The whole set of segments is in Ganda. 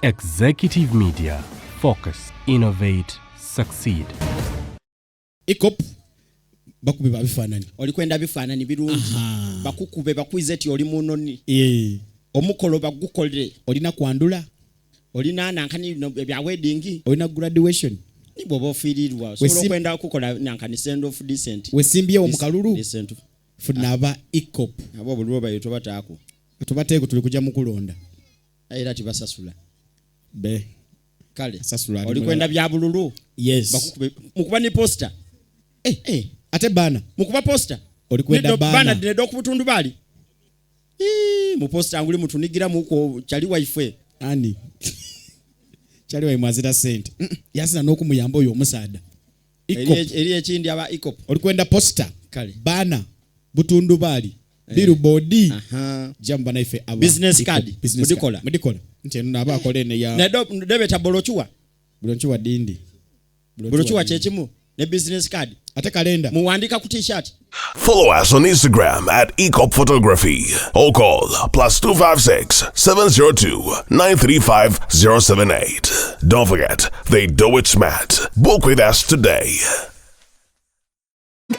Executive Media. Focus, innovate, succeed. Ecop bakubi ba bifaananyi. Oli kwenda bifaananyi birungi. Bakukube bakwize ti oli munoni. Eh. Omukolo bagukolere. Olina kwandula. Olina nankani no, bya wedding. Olina graduation. Ni bw'oba ofiirirwa osobola okwenda okukola nankani send off decent. Wesimbyewo mu kalulu. Decent. Funa aba Ecop. Abo obululu bayo tobataako. Tubateeko tuli kujja mu kulonda. Era tibasasula. Be. Kale. Sasula Oli kwenda bya bululu. Yes. Bakukube mukuba ni poster. Eh, eh, ate bana. Mukuba poster. Oli kwenda bana. Bana dinedo ku butundu bali. Ii, mu poster nguli mutunigira muko chali waife. Ani. Chali wa mwazira sente. Yasina n'okumuyamba oyo omusaada. Eri eri ekindi aba Ecop. Oli kwenda poster. Kale. Bana butundu bali. Eh. Billboard. Aha. Jamba naife aba. Business Ecop. card. Business Mudikola. card. Mudikola. Nti eno aba akola eno ya. Nedo debeta bolochuwa. Bolochuwa dindi. Bolochuwa kyekimu ne business card. Ate kalenda. Muwandika ku t-shirt. Follow us on Instagram at Ecop Photography or call +256 702 935 078. Don't forget, they do it smart. Book with us today.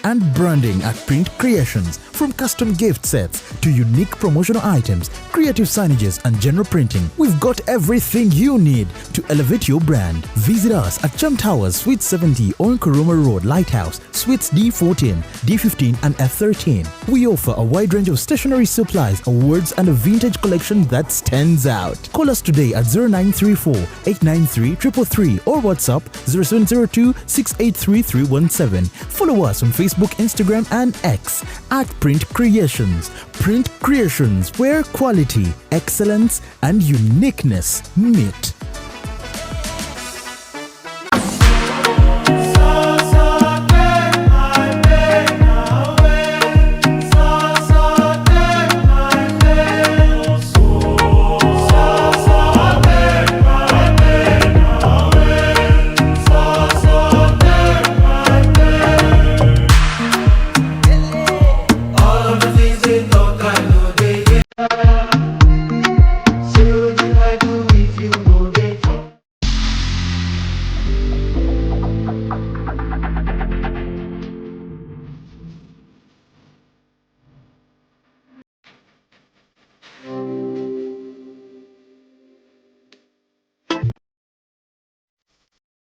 And branding at Print Creations, from custom gift sets to unique promotional items, creative signages and general printing. We've got everything you need to elevate your brand. Visit us at Chum Towers, Suite 70 on Kuruma Road, Lighthouse, Suites D14, D15 and F13. We offer a wide range of stationery supplies, awards and a vintage collection that stands out. Call us today at 0934 893 333 or WhatsApp 0702 683 317. Follow us on Facebook, Instagram and X at Print Creations. Print Creations, where quality, excellence and uniqueness meet.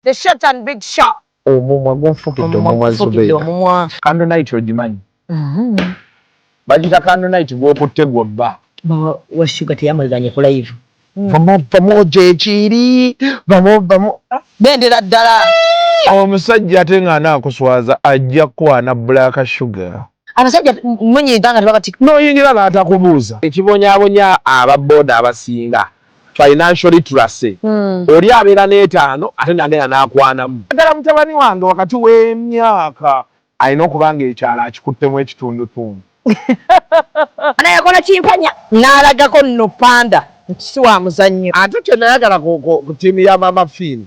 The short and big shot. Omumwa gunfukidde omumwa Zubeida. Omumwa. Candle night ogimanyi? Bagita candle night gw'okutte gwobba. Wa Sugar teyamuzanye ku live. Vamu vamu gyekiri vamu vamu. Bendera ddala. Omusajja ate ng'anaakuswaza ajja kukwana Black Sugar. Abasajja munyiiga nga tebabati. N'oyingira n'atakubuuza. Ekibonyaabonya aba boda abasinga financial literacy. Oli abeera n'etaano ate n'agenda n'akwanamu. Ddala mutabani wange wakati w'emyaka alina okuba ng'ekyalo akikuttemu ekitundutundu. Ana yakola kimpanya n'alagako nno panda nti si wa muzannyo. Ate kye nayagala ku ttiimu ya Mama Finn.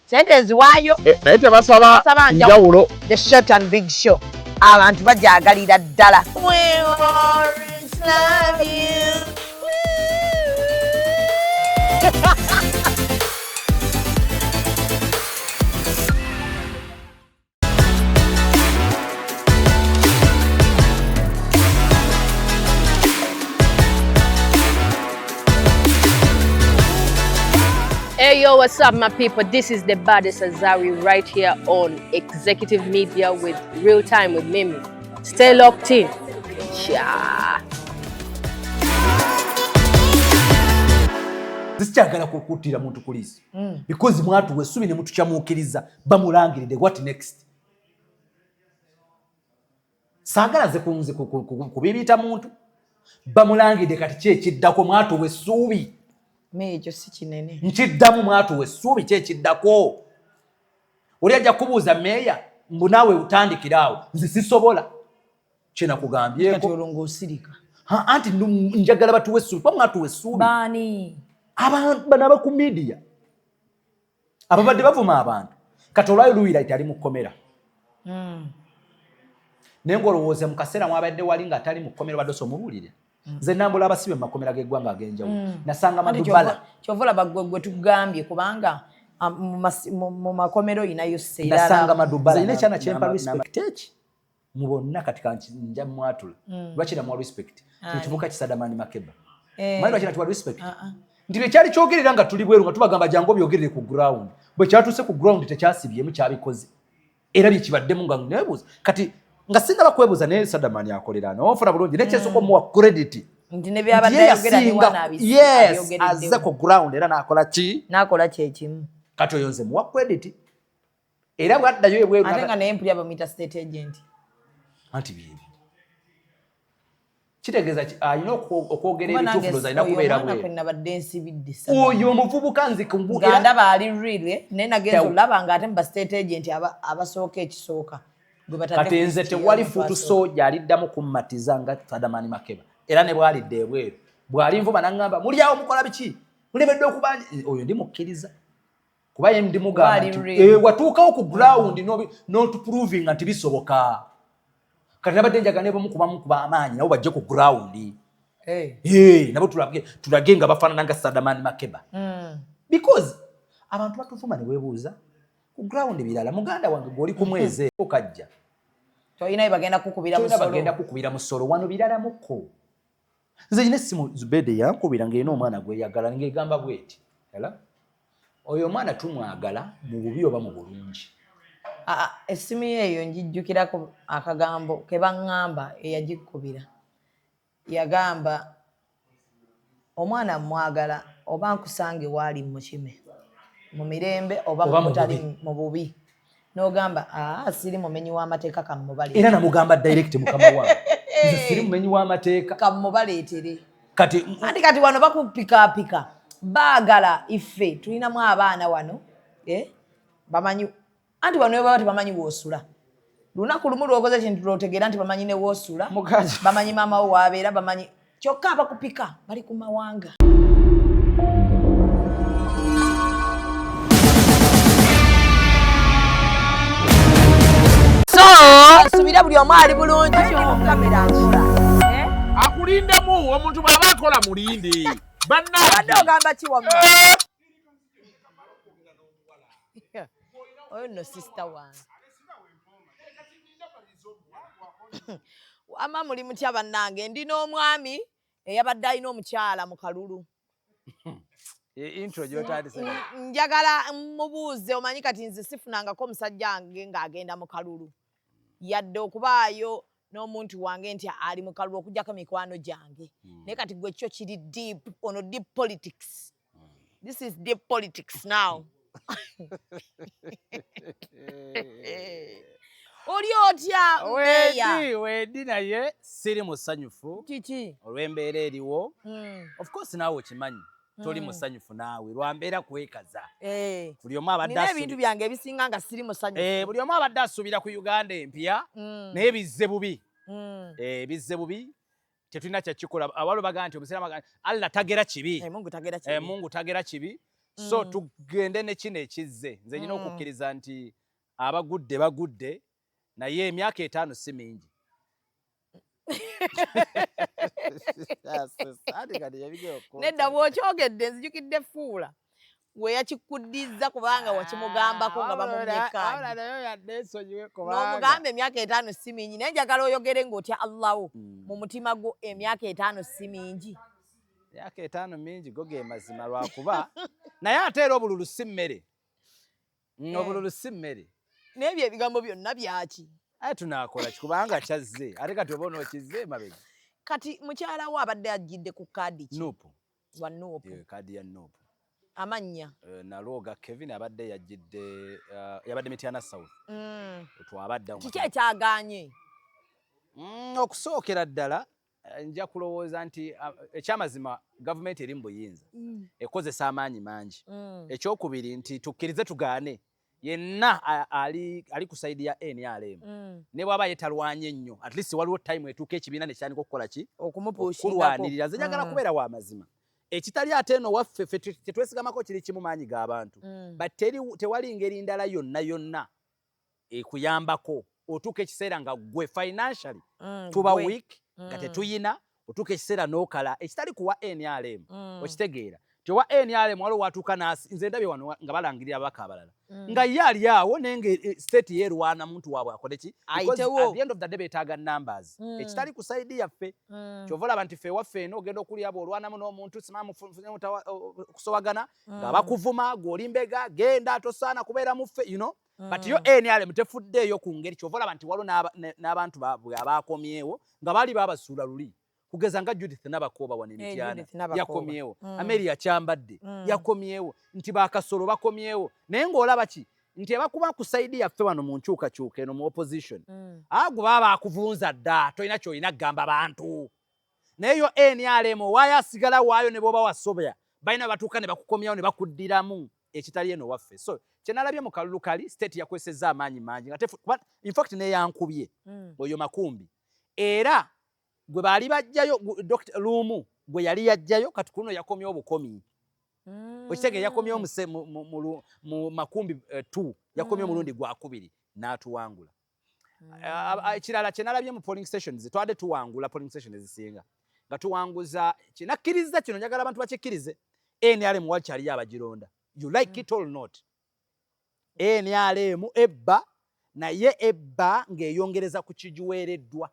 Sente nziwaayo. Naye tebasaba njawulo. The short and big show. Abantu bajagalira ddala. We always love you. Hey yo, what's up my people? This is the baddest Azawi right here on Executive Media with Real Time with Mimi. Stay locked in. Yeah. Sikyagala kukuttira muntu kuliisi. Because mwatuwa essubi ne mutukyamuukiriza bamulangiridde, what next? Saagala ze kunze kubibiita muntu. Bamulangiridde kati ki ekiddako mwatuwa essuubi. Meejo si kinene. Nkiddamu mwatuwa essuubi ki ekiddako. Oli ajja kubuuza meeya mbu naawe utandikire awo. Nze sisobola. Kye nakugambyeko. Kati olwo ng'osirika. Ha, anti njagala batuwe essuubi. Kuba mwatuwa essuubi. Baani? Abantu bano aba ku media. Ababadde bavuma abantu. Kati olwayo Luwilight ali mu kkomera. Naye ng'olowooza mu kaseera mwabadde wali ng'atali mu kkomera obadde osomubuulire. Nze nambula abasibe mu makomera g'eggwanga ag'enjawulo, nasanga madubala. Kyova olaba gwe tugambye, kubanga mu makomero oyinayo. Nasanga madubala. Nze ekyana kyempa respect eki mu bonna, kati kanki nja mwatula. Lwaki namuwa respect? Kivuka kisadamani Makeba. Manyi lwaki natuwa respect? Nti byekyali kyogerera nga tuli bweru, nga tubagamba jangu obyogerere ku ground, bwe kyatuuse ku ground tekyasibyemu, kyabikoze era byekibaddemu. Nga nebuuza kati, nga sinaba kwebuuza, naye Sadamani akolera nofuna bulungi nekyesooka omuwa credit. Nti ne byabadde ayogera ne wana. Yes, azze ku ground era nakola ki? Nakola kyekimu. Kati oyo nze muwa credit, era bwaddayo ebweru. Ate nga naye mpulira bamuyita state agent. Anti byebyo kitegeeza alina okwogera ebituufu, ndowooza alina kubeera bweru. Nabadde nsibidde. Oyo omuvubuka nze nga ndaba ali real, naye nagenza olaba nga ate mu ba state agent abasooka ekisooka gwe batadde kati ku nze list tewali y'abantu fuutu asooka. Soja aliddamu kummatiza nga Sadamani Makeba, era ne bwalidde ebweru bw'ali nvuma naŋŋamba, muli awo mukola biki, mulemedde okuba oyo ndimukkiriza, kuba ye ndimugamba Kuba ali nti real. Watuukawo ku ground n'otuprovinga nti bisoboka. Kati nabadde njaga ne bamukubamukuba amaanyi nabo bajje ku ground. Nabo tulage nga bafaanana nga Sadamani Makeba, because abantu batuvuma ne weebuuza ku ground birala. Muganda wange, gw'oli ku mwezi okajja Tolinayo bagenda kukubira tolina musolo. Bagenda kukubira musolo wano biralamuko. Nze nyina essimu, Zubede yankubira ng'erina omwana gweyagala, ng'egamba bweti, era oyo omwana tumwagala mu bubi oba mu bulungi. Aa, essimu ye eyo njijjukirako akagambo ke baŋŋamba. Eyagikubira yagamba, omwana mwagala, oba nkusange waali mukime mu mirembe oba Oba mu mutali bubi. Mu bubi n'ogamba, aa, siri mumenyi w'amateeka, kamubaleetere. Era namugamba direct, mukama wange, nze siri mumenyi w'amateeka. Kamubaleetere. Kati Anti kati wano bakupikaapika, baagala ife tulinamu abaana wano, eh? Bamanyi anti wano baba tebamanyi woosula, lunaku lumu lwokoze ekintu lwotegeera nti bamanyi ne woosula. Mukazi. Bamanyi maama wo waabeera, bamanyi. Kyokka abakupika bali ku mawanga. So nsubira buli omu ali bulungi. Kamera nkola, eh? Akulindemu omuntu bw'aba akola mulinde. Obadde Bannange. Ogamba ki wamma? Oyo nno sister wange. Wamma muli mutya bannange? Ndi n'omwami eyabadde alina omukyala mu kalulu. Intro gyotandise. Njagala mubuuze. Omanyi kati nze sifunangako omusajja wange ng'agenda mu kalulu, yadde okubaayo n'omuntu wange nti ali mu kalulu, okugjako mikwano gyange. Naye kati gwe kyo kiri deep, ono deep politics. This is deep politics now. Oli otya, meeya? Wedi wedi, naye siri musanyufu Kiki? olw'embeera eriwo. Of course naawe okimanyi toli musanyufu naawe lwambeera kwekaza. Buli omu abadde Nina ebintu byange ebisinga nga siri musanyufu. Buli omu abadde asuubira ku Uganda empya, naye bizze bubi. Bizze bubi, tetulina kyakikola. Awalo bagaa nti omusiraamu agamba Allah tagera kibi. Mungu tagera kibi. Mungu tagera kibi, so tugende ne kino ekizze. Nze nyina okukkiriza nti abagudde bagudde, naye emyaka 5 si mingi. Nedda, bw'okyogedde nzijukidde Fuula we yakikuddiza, kubanga wakimugambako nga bamumye kaadi n'omugamba emyaka 5 si mingi. Naye njagala oyogere ng'otya Allahu mu mutima gwo, emyaka 5 si mingi? Emyaka 5 mingi, go ge mazima, lwakuba naye ate era obululu si mmere. Obululu si mmere. N'ebyo ebigambo byonna byaki? Aye tunaakola ki, kubanga kyazze, ate kati oba onookizze emabega. Kati mukyala wo abadde ajjidde ku kaadi ki? NUP. Wa NUP? Kaadi ya NUP. Amannya? Nalwoga Kevin. Abadde yajjidde, yabadde Mityana South. Twabadde awo. Kiki ekyagaanye? Okusookera ddala, nja kulowooza nti ekyamazima gavumenti eri mu buyinza ekozesa amaanyi mangi. Ekyokubiri nti tukkirize tugaane, yenna ali ku side ya NRM ne bw'aba yetalwanye nnyo, at least waliwo time etuuka ekibiina ne kitandika okukola ki? Okumupushingako. Okulwanirira. Nze njagala kubeera wa mazima. Ekitali ate eno waffe ffe tetwesigamako kiri kimu, maanyi g'abantu. But tewali ngeri ndala yonna yonna ekuyambako. Otuuka ekiseera nga gwe financially tuba gwe. weak, nga tetuyina. Otuuka ekiseera n'okala ekitali kuwa NRM. Okitegeera nti owa NRM waliwo watuuka nasi, nze ndabye wano nga balangirira ababaka abalala nga ye ali awo, naye nga state yeerwana muntu waabwe akole ki? Because Ayitewo. at the end of the day beetaaga numbers, ekitali ku side yaffe. Kyova olaba nti ffe ewaffe eno ogenda okulya bw'olwanamu n'omuntu simamukusowagana nga bakuvuma, gw'oli mbega, genda, tosaana kubeera muffe. But yo NRM tefuddeeyo ku ngeri. Kyova olaba nti waliwo n'abantu baabwe abakomyewo nga baali babasuula luli, kugeza nga Judith Nabakooba wano Emityana. Judith Nabakooba. Yakomyewo. Amelia Kyambadde yakomyewo, nti bakasolo bakomyewo, naye ng'olaba ki nti abakuba ku side yaffe wano mu nkyukakyuka eno mu opposition, ago baba bakuvunza dda, tolina kyolina kugamba bantu. Naye yo NRM owaayo asigala waayo, ne bwoba wasobya balina batuuka ne bakukomyawo ne bakuddiramu, ekitali eno waffe. So kyenalabye mu kalulu kali, state yakwesezza amaanyi mangi nga kuba in fact neyankubye oyo Makumbi, era gwe baali bajjayo Dr. Lumu gwe yali yajjayo, kati kuno yakomyewo bukomi. Okitegeera, yakomyewo mu Makumbi 2 yakomyewo mulundi gwakubiri n'atuwangula. Ekirala kyenalabye mu polling stations, twadde tuwangula polling station ezisinga nga tuwanguza. Kinakkiriza kino, njagala abantu bakikkirize, NRM wakyaliyo abagironda, you like it or not. NRM ebba, naye ebba ng'eyongereza ku kigiweereddwa,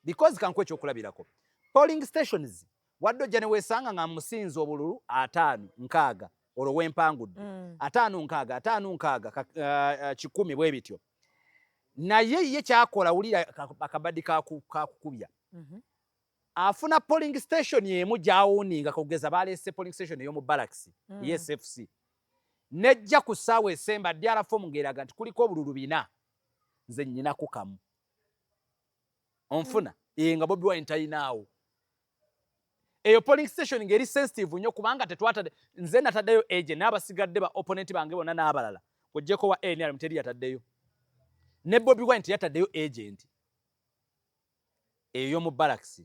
because kankuwa ekyokulabirako, polling stations wadde ojja ne weesanga nga musinza obululu 50 60, olwo wempangudde 50 60 50 60 100 bwe bityo, naye ye kyakola, wulira akabadi kakukubya, afuna polling station emu gyawuninga. Kugeza baleese polling station ey'omu barracks SFC, nejja ku ssaawa esemba DR form ng'eraga nti kuliko obululu bina, nze nnyinaku kamu, onfuna nga Bobi Wine talinaawo. Eyo polling station ng'eri sensitive nnyo, kubanga tetwatadde, nze nataddeyo agent n'abasigadde ba opponent bange bonna n'abalala kujjeko wa NRM teri yataddeyo, ne Bobi Wine teyataddeyo agent eyo y'omu barracks.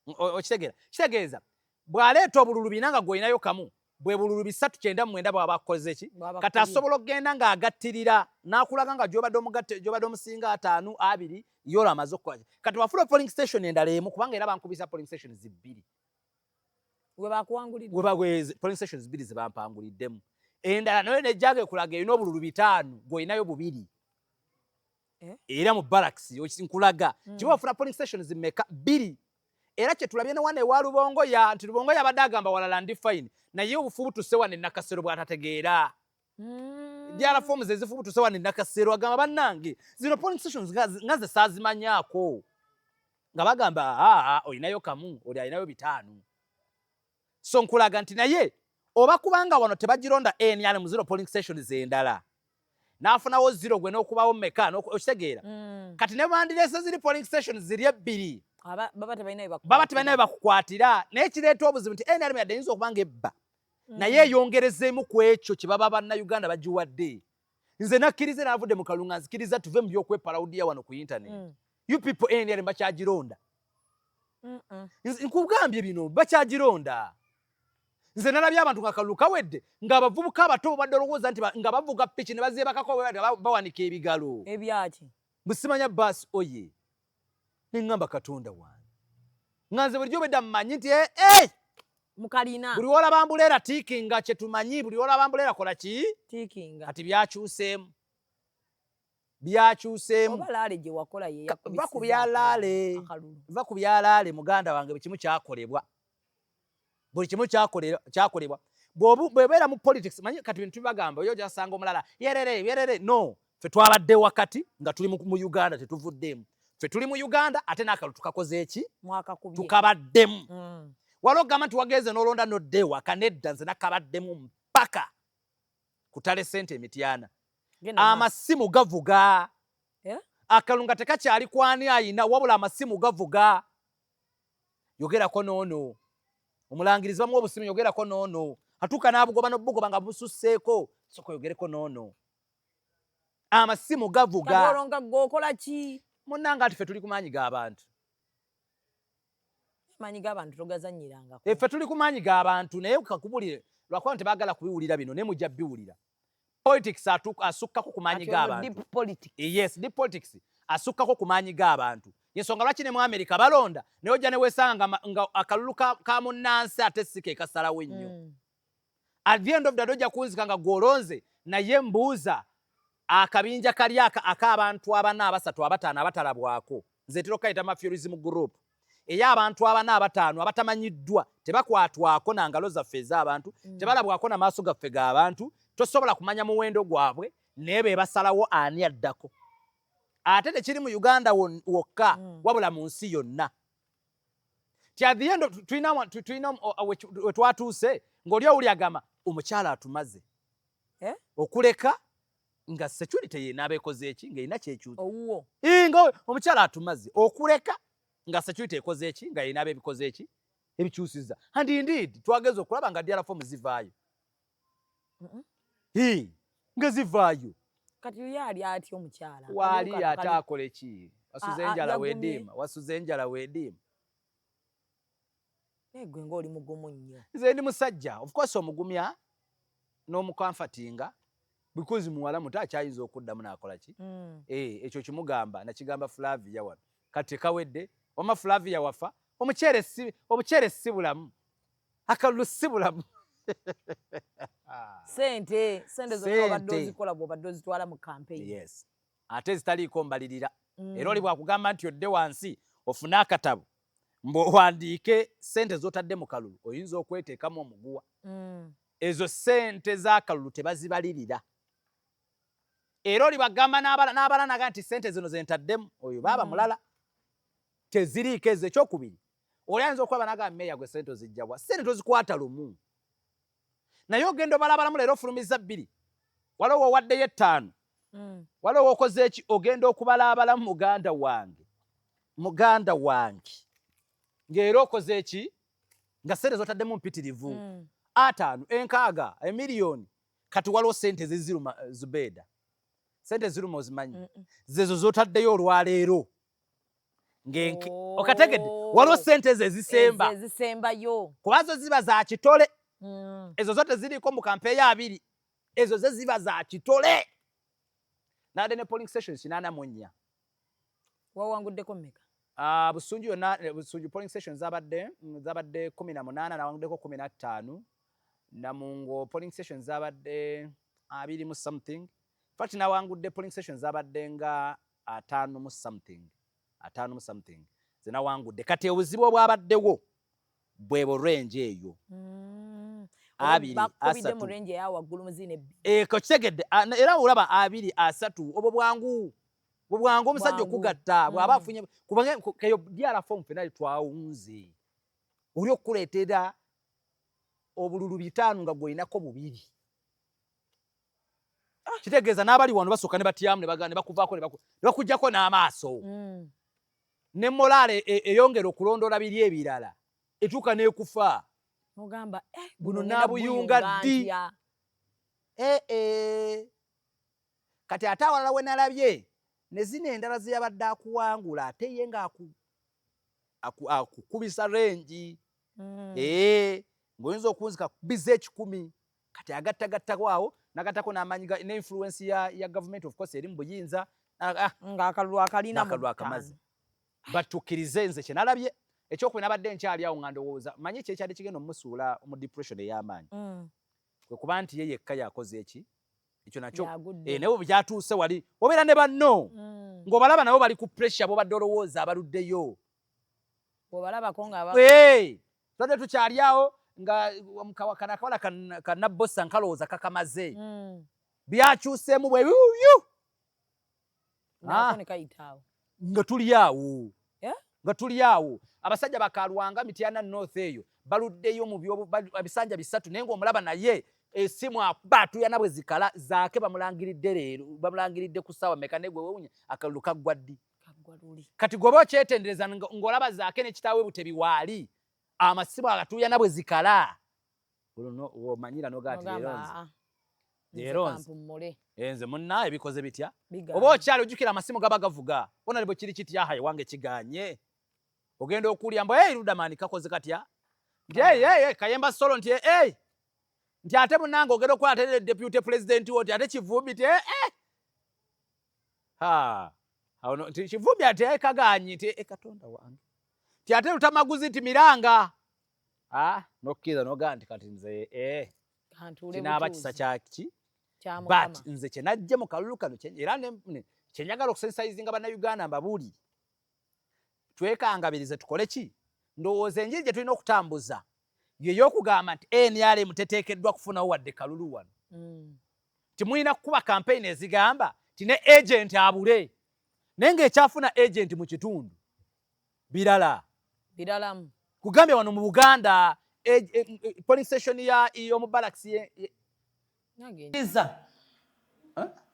Okitegeera, kitegeeza bw'aleeta obululu bina nga gw'olinayo kamu, bwe bululu 399 bw'aba akoze ki? Bw'aba Kati akubye. asobola okugenda ng'agattirira n'akulaga nga gy'obadde omugatte, gy'obadde omusinga 50 20, yolwo amaze okukola ki. Kati wafuna polling station endala emu, kubanga era bankubisa polling station bbiri. We bakuwangulidde. We bagweze polling stations bbiri ze bampanguliddemu, endala nayo nejjaga ekulaga erina obululu 5, gw'olinayo bubiri. Eh? Era mu barracks nkulaga kiba wafuna polling stations mmeka? Bbiri. Era kye tulabye ne wano ewa Lubongoya nti Lubongoya abadde agamba walala ndi fine, naye obufubutuse wano e Nakasero bw'atategeera. DR forms ezifubutuse wano e Nakasero, agamba bannange zino polling stations nga ze saazimanyaako, nga bagamba aa olinayo kamu, oli alinayo 5. So nkulaga nti naye oba kubanga wano tebagironda NRM zero polling stations endala n'afunawo zero, gwe n'okubawo mmeka, okitegeera? Kati ne bandireese ziri polling stations ziri ebbiri, Baba tebalina bye baba tebalina bye bakukwatira. Naye kireeta obuzibu nti NRM yadde eyinza okuba nga ebba, naye eyongerezeemu ku ekyo kye baba bannayuganda bagiwadde. Nze nakkiriza, naavudde mu kalunga, nzikiriza tuve mu byokwepalawudiya wano ku internet. You people, NRM bakyagironda. Nkugambye bino, bakyagironda. Nze nalabye abantu nga kalulu kawedde, ng'abavubuka abato obadde olowooza nti nga bavuga piki ne bazeebakako bawanika ebigalo. Ebyaki? Busimanya baasi oye, neŋŋamba Katonda wange, nga nze bulijjo obedda mmanyi nti eh, eh, Mukalina. Buli wolaba mbuleera tiikinga, kyetumanyi buli wolaba mbuleera kola ki? Tiikinga. Kati byakyuseemu, byakyuseemu. Oba laale gye wakola ye Va ku byalaale, akalulu. Va ku byalaale, muganda wange. Buli kimu kyakolebwa, buli kimu kyakolebwa. Bw'obeera mu politics, manyi kati bintu bibagamba oyo ojasanga omulala yerere yerere. No, ffe twabadde wakati nga tuli mu Uganda, tetuvuddeemu. Ffe tuli mu Uganda, ate n'akalulu tukakoze eki? Mwakakubye. Tukabaddemu. Wali ogamba nti wagenze n'olonda nodda ewaka, nedda, nze nakabaddemu mpaka kutale sente Emityana. Genda maaso. Amasimu gavuga. Eh? Akalunga tekakyali kwani ayina, wabula amasimu gavuga, yogerako noono omulangirizi bamuwa obusimu, yogerako noono atuuka n'abugoba n'obugoba nga bususseeko, soka oyogereko noono, amasimu gavuga. Kati olwo nga gwe okola ki? Munnange, ati ffe tuli ku maanyi g'abantu. Maanyi g'abantu togazannyirangako. Ffe tuli ku maanyi g'abantu, naye kakubulire, lwakuba ntebaagala kubiwulira bino, naye mujja biwulira. Politics asukkako ku maanyi Kati ono g'abantu. deep politics. Yes, deep politics asukkako ku maanyi g'abantu. Yensonga lwaki ne mu America balonda naye ojja ne weesanga nga akalulu ka munnansi ate si ke kasalawo ennyo. At the end of the day ojja kunzika nga gw'olonze, naye mbuuza akabinja kali ak'abantu abana, abasatu, abataano abatalabwako. Nze ntera okukayita mafiorism group, ey'abantu abana, abataano abatamanyiddwa, tebakwatwako na ngalo zaffe ez'abantu, tebalabwako na maaso gaffe g'abantu, tosobola kumanya muwendo gwabwe, naye be basalawo ani addako. Ate tekiri mu Uganda wokka, wabula mu nsi yonna. Ti at the end tulina we twatuuse ng'oli owuli agamba omukyala atumaze. Eh? Okuleka nga security yenaaba ekoze eki, ng'erina kyekyusa. Owuwo. Nga omukyala atumaze, okuleka nga security ekoze eki, nga yenaaba ebikoze eki, ebikyusiza. And indeed twageza okulaba nga DR form zivaayo, nga zivaayo. Kati ye ali atya omukyala? Waali Akaluka ate akola eki? Wasuze Ah, ah, enjala yagumye. weediima, wasuze enjala weediima. Naye gwe ng'oli mugumu nnyo. Nze ndi musajja, of course omugumya n'omucomfortinga, because muwala muto akyayinza okuddamu n'akola ki. Ekyo kimugamba nakigamba Flavia wano kati tekawedde. Wama Flavia wafa omuceere, si omuceere, si bulamu, akalulu si bulamu. Sente zonna obadde Sente. ozikola, bw'obadde ozitwala mu campaign. Yes, ate zitaliiko mbalirira. Era oli bwakugamba nti odde wansi ofune akatabo mbuwandiike sente z'otadde mu kalulu, oyinza okweteekamu omuguwa. Ezo sente z'akalulu tebazibalirira. Era oli bagamba n'abala naga nti sente zino zentaddemu, oyo baaba mulala, teziriiko ezo. Ekyokubiri, oli ayinza okulaba nagamba, meeya gwe sente ozijjawa? Sente tozikwata lumu, naye ogenda obalabalamu. Leero ofulumiza 2, waliwo owaddeyo 5, waliwo okoze eki. Ogenda okubalaabalamu, muganda wange, muganda wange, ng'era okoze eki, nga sente zotaddemu mpitirivu, 50, 60, emiliyoni. Kati waliwo sente zeziruma, Zubeeda, sente ziruma ozimanyi? Zezo zotaddeyo olwaleero. Oh. Okategedde? Waliwo sente ezo ezisemba. Ezo ezisembayo. Kuba zo ziba za kitole. Ezo zo teziriiko mu kampeeyo 20, ezo ze ziba za kitole. Nadde ne polling stations 84. Wawanguddeko mmeka? Ah, Busunju yonna, Busunju polling station zabadde 18, nawanguddeko 15. Namungo polling station zabadde 20 mu something. Fact, nawangudde polling station zabadde nga 50 mu something, 50 mu something zenawangudde. Kati obuzibu obwabaddewo bwebo range eyo. 20, Bakubidde mu 30. range eya waggulu mu zino ebbiri. Kitegedde? Era olaba 20, 30, obwo bwangu, bwe bwangu omusajja Bwangu. okugatta bw'aba afunye, kubanga keyo DR form fena twawunze. Oli okukuleetera obululu 5 nga gw'olinako 2, kitegeeza n'abali wano basooka ne batyamu ne ne bakuvaako ne bakuggyako n'amaaso. Ne morale eyongera okulondoola biri ebirala etuuka n'ekufa. Ogamba, eh, Buno buno ngenda naabuyunga buyunga ddi? ntya? Eh. Kati ate awalala we nalabye ne zino endala ze yabadde akuwangula, ate ye ng'akukubisa range. Ng'oyinza okunzika kubiza 100. Kati agattagattako awo nagattako n'amaanyi ne influence ya government, of course eri mu buyinza. Ng'akalulu akalina mu N'akalulu akamaze. Batukkirize, nze kye nalabye ekyokubiri, nabadde nkyali awo nga ndowooza manyi ekyekyali kigenda omusuula mu depression ey'amaanyi, kwe kuba nti ye yekka yakoze eki ekyo nakyo. Yagudde. Naye bwe byatuuse wali obeera ne banno ng'obalaba nabo bali ku pressure, bobadde olowooza abaluddeyo. Bw'obalabako nga Twadde tukyali awo nga kano akawala kanabbosa nkalowooza kakamaze. Byakyuseemu bwe yuyu. Nako Ah. ne kayita awo. Nga tuli awo. Eh? Nga tuli awo, abasajja bakalwanga Mityana North eyo baluddeyo mu ebisanja 3, naye ng'omulaba naye esimu akuba atuyana bwe zikala zaake. Bamulangiridde leero, bamulangiridde ku ssaawa meka? Naye gwe wewunya akalulu kaggwa ddi? Kaggwa luli. Kati gweoba okyetendereza ng'olaba zaake ne kitaawe Butebi waali, amasimu agatuuyana bwe zikala, olwo omanyira nogaa ti leero Ogamba, nze "Ah, nze leero nze kampummule." Nze munna ebikoze bitya? Bigaana. Oba okyali ojjukira amasimu gaba gavuga ona bwe kiri kitya, hayi wange kiganye. Ogenda okulya mbu hey, Ludamani kakoze katya, nti hey, hey, hey, Kayemba Solo, nti hey, nti ate munange ogenda okukola ate deputy president wo, nti ate Kivumbi, nti hey, hey. Ha, Awo no, nti Kivumbi ati ekagaanyi nti Katonda wange, nti ate Lutamaguzi nti miranga. Ah, nokkiriza nogaa nti kati nze kinaaba kisa kyaki, but nze kyenajje mu kalulu kano era kyenjagala okusensitizinga Bannayuganda, mbabuulire, twekangabirize, tukole ki. Ndowooza enjiri gye tulina okutambuza yey'okugamba nti NRM teteekeddwa kufunawo wadde kalulu wano. Timulina kukuba campaign ezigamba ti ne agent abule, naye ng'ekyafuna agent mu kitundu birala. Biralamu. Kugambye wano mu Buganda polling station ya y'omu barracks. Kkiriza,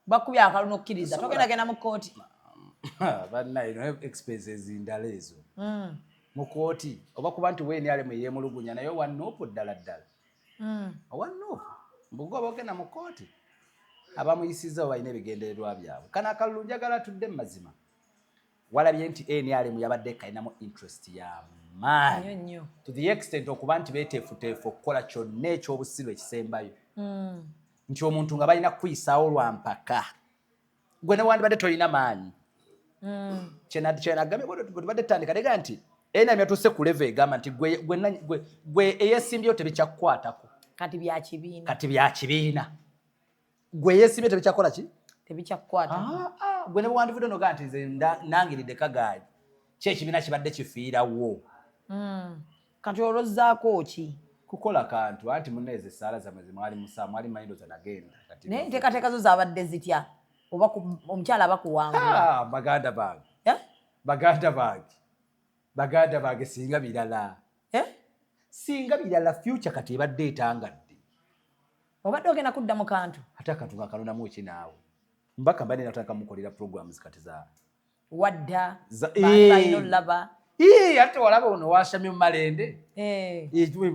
bakubye akalulu n'okkiriza, togenda genda mu kkooti. Bannaye, expenses ndala ezo mu kooti, oba kuba nti WNRM eyemulugunya naye owa NUP ddala ddala, owa NUP mbuga oba ogenda mu kooti, abamuyisizza balina ebigendererwa byabwe. Kano akalulu njagala tudde mu mazima. Walabye nti NRM yabadde kalinamu interest ya maanyi to the extent okuba nti beeteefuteefu okukola kyonna ekyobusiru ekisembayo, nti omuntu nga balina kukuyisaawo lwa mpaka, gwe newandibadde tolina maanyi. Kyenagambye bwe tubadde tutandika lega nti NRM yatuuse ku level egamba nti gwe eyesimbyewo tebikyakukwatako. Kati byakibiina. Kati byakibiina, gwe eyesimbye tebikyakola ki? Tebikyakukwata. Ah, ah, gwe ne bwewandivudde nogaa nti nze nangiridde kagaali, ki ekibiina kibadde kifiirawo. Kati olozzaako ki? Kukola kantu anti muneeza essaala zammwe zemwali musa mwali mayindoza nagenda. Naye enteekateeka zo zaabadde zitya? Oba omukyala aba kuwangula? Ah, baganda bange. Eh? Baganda bange, baganda bange, singa birala. Eh? Singa birala, future kati ebadde etangadde. Obadde ogenda kudda mu kantu? Ate akantu ngakalonamu ki naawe? Mbaka mbadde natandika mukolera programs kati za Wadda balina olaba. Ate walaba ono washamye mu malende.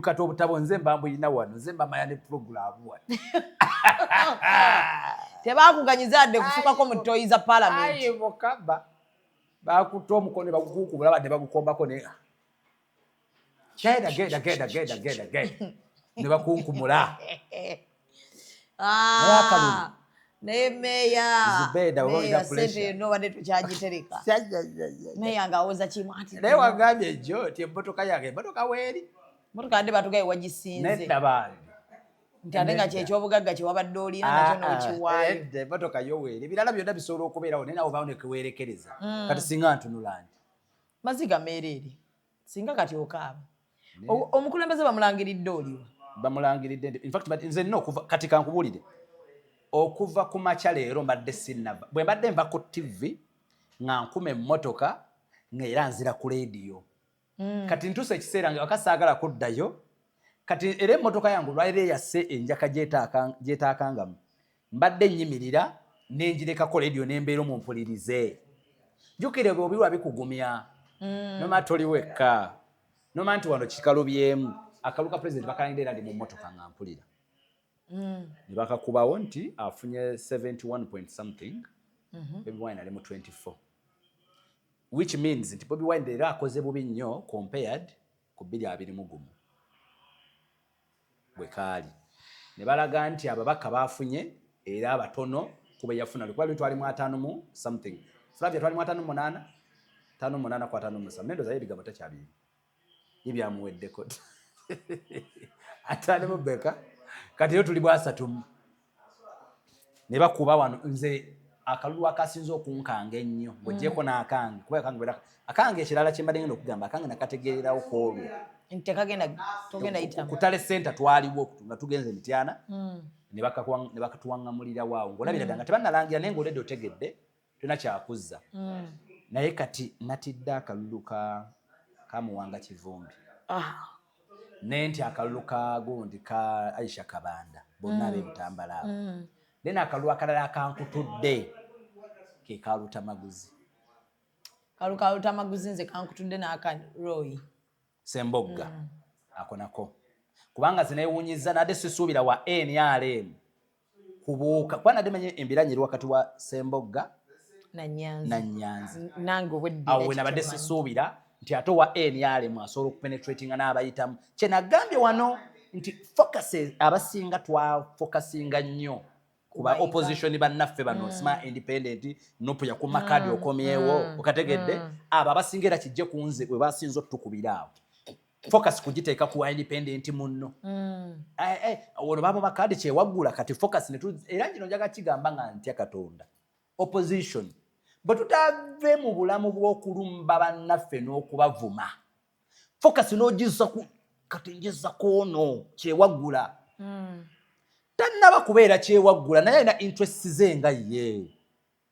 Kati obutabo nze mba mbuyina wano, nze mba maya ne programu wano. Tebakuganyiza adde kufukako mu toyi za palamenti? Ayi mukama, bakutta omukono ne bagukuukubula ne bagukombako ne genda genda genda genda genda genda ne bakunkumula. Ah, Naye akalulu. Naye meeya Zubeda, oba olina meeya sente pressure. yonna obadde tukyagitereka, meeya ng'awoza kimu ati Naye wagambye jjo ti emmotoka yange, emmotoka weeri. Motoka adde batugaye wagisinze. Nedda bange. Nti ate nga kyekyobugagga kyewabadde olina nakyo n'okiwaayo. Nedda, emmotoka yo weeri, ebirala byonna bisobola okubeerawo, naye nawe obaawo nekeweerekereza. Kati singa ntunula nti Maziga meereere, singa kati okaaba. Omukulembeze bamulangiridde, oliwa? Bamulangiridde nti infact, but nze nina okuva kati, kankubuulire, okuva ku makya leero mbadde sinnava. Bwe mbadde nva ku TV nga nkuma emmotoka, nga era nzira ku leediyo. Kati ntuusa ekiseera nga waka saagala kuddayo. Kati era emmotoka yange olwaliro eyase enjaka gyetaakangamu, mbadde nnyimirira nengirekako leediyo nembeera omumpulirize. Jjukire bw'obirwa bikugumya, noma toli wekka, noma nti wano kikalubyemu. Akalu ka president bakalangidde, era ndi mu mmotoka nga mpulira ne bakakubawo nti afunye 71 point something, Bobi Wine ali mu 24, which means nti Bobi Wine leero akoze bubi nnyo compared ku 2021 bwe kaali. Ne balaga nti ababaka bafunye era abatono ku be yafuna, likuba luli twali mu 50 mu something, Flavia twali mu 58, 58 ku 57. Nendoza ye ebigambo takyabiri ye byamuweddeko, 50 mu beka, kati yo tuli bwasatu mu ne bakuba wano. Nze akalulu akasinze okunkanga ennyo ng'ogyeko n'akange, kuba akange akange ekirala kye mbadde ngenda okugamba, akange nakategeererawo ku olwo. Nti tekagenda, togenda yitamu. Ku tally center twaliwo nga tugenze Mityana, ne bakatuwaŋŋamulirawo awo ng'olabira ddala nga tebannalangira, naye ng'oledde otegedde tolina kyakuzza. Naye kati natidde akalulu ka Muwanga Kivumbi, ne nti akalulu ka gundi ka Aisha Kabanda, bonna ab'ebutambala abo. Then akalulu akalala akankutudde ke ka Lutamaguzi. Kalu ka Lutamaguzi nze kankutudde n'aka Roy. Sembogga. Ako nako kubanga zinewunyiza, nadde sisuubira wa NRM kubuuka, kuba nadde manyi embiranye eri wakati wa Sembogga Nanyanzi. Nanyanzi. Nange obweddira. Awo we nabadde sisuubira nti ate owa NRM asobola okupenetratinga n'abayitamu. Kyenagambye wano nti focus abasinga twafokasinga nnyo. Ku ba opposition bannaffe bano, sima independent, NUP yakuma kadi, okomyewo, okategedde? Abo abasinga era kijje ku nze we basinza otutukubira awo, focus kugiteeka ku independent munno. Ono baba makadi kyewaggula, kati focus era ngino njaga kigamba nga ntya Katonda, opposition bwe tutave mu bulamu bw'okulumba bannaffe n'okubavuma, focus n'ogizza ku kati njiza kwono kyewaggula. Tannaba kubeera kyewaggula, naye alina interest ze nga ye.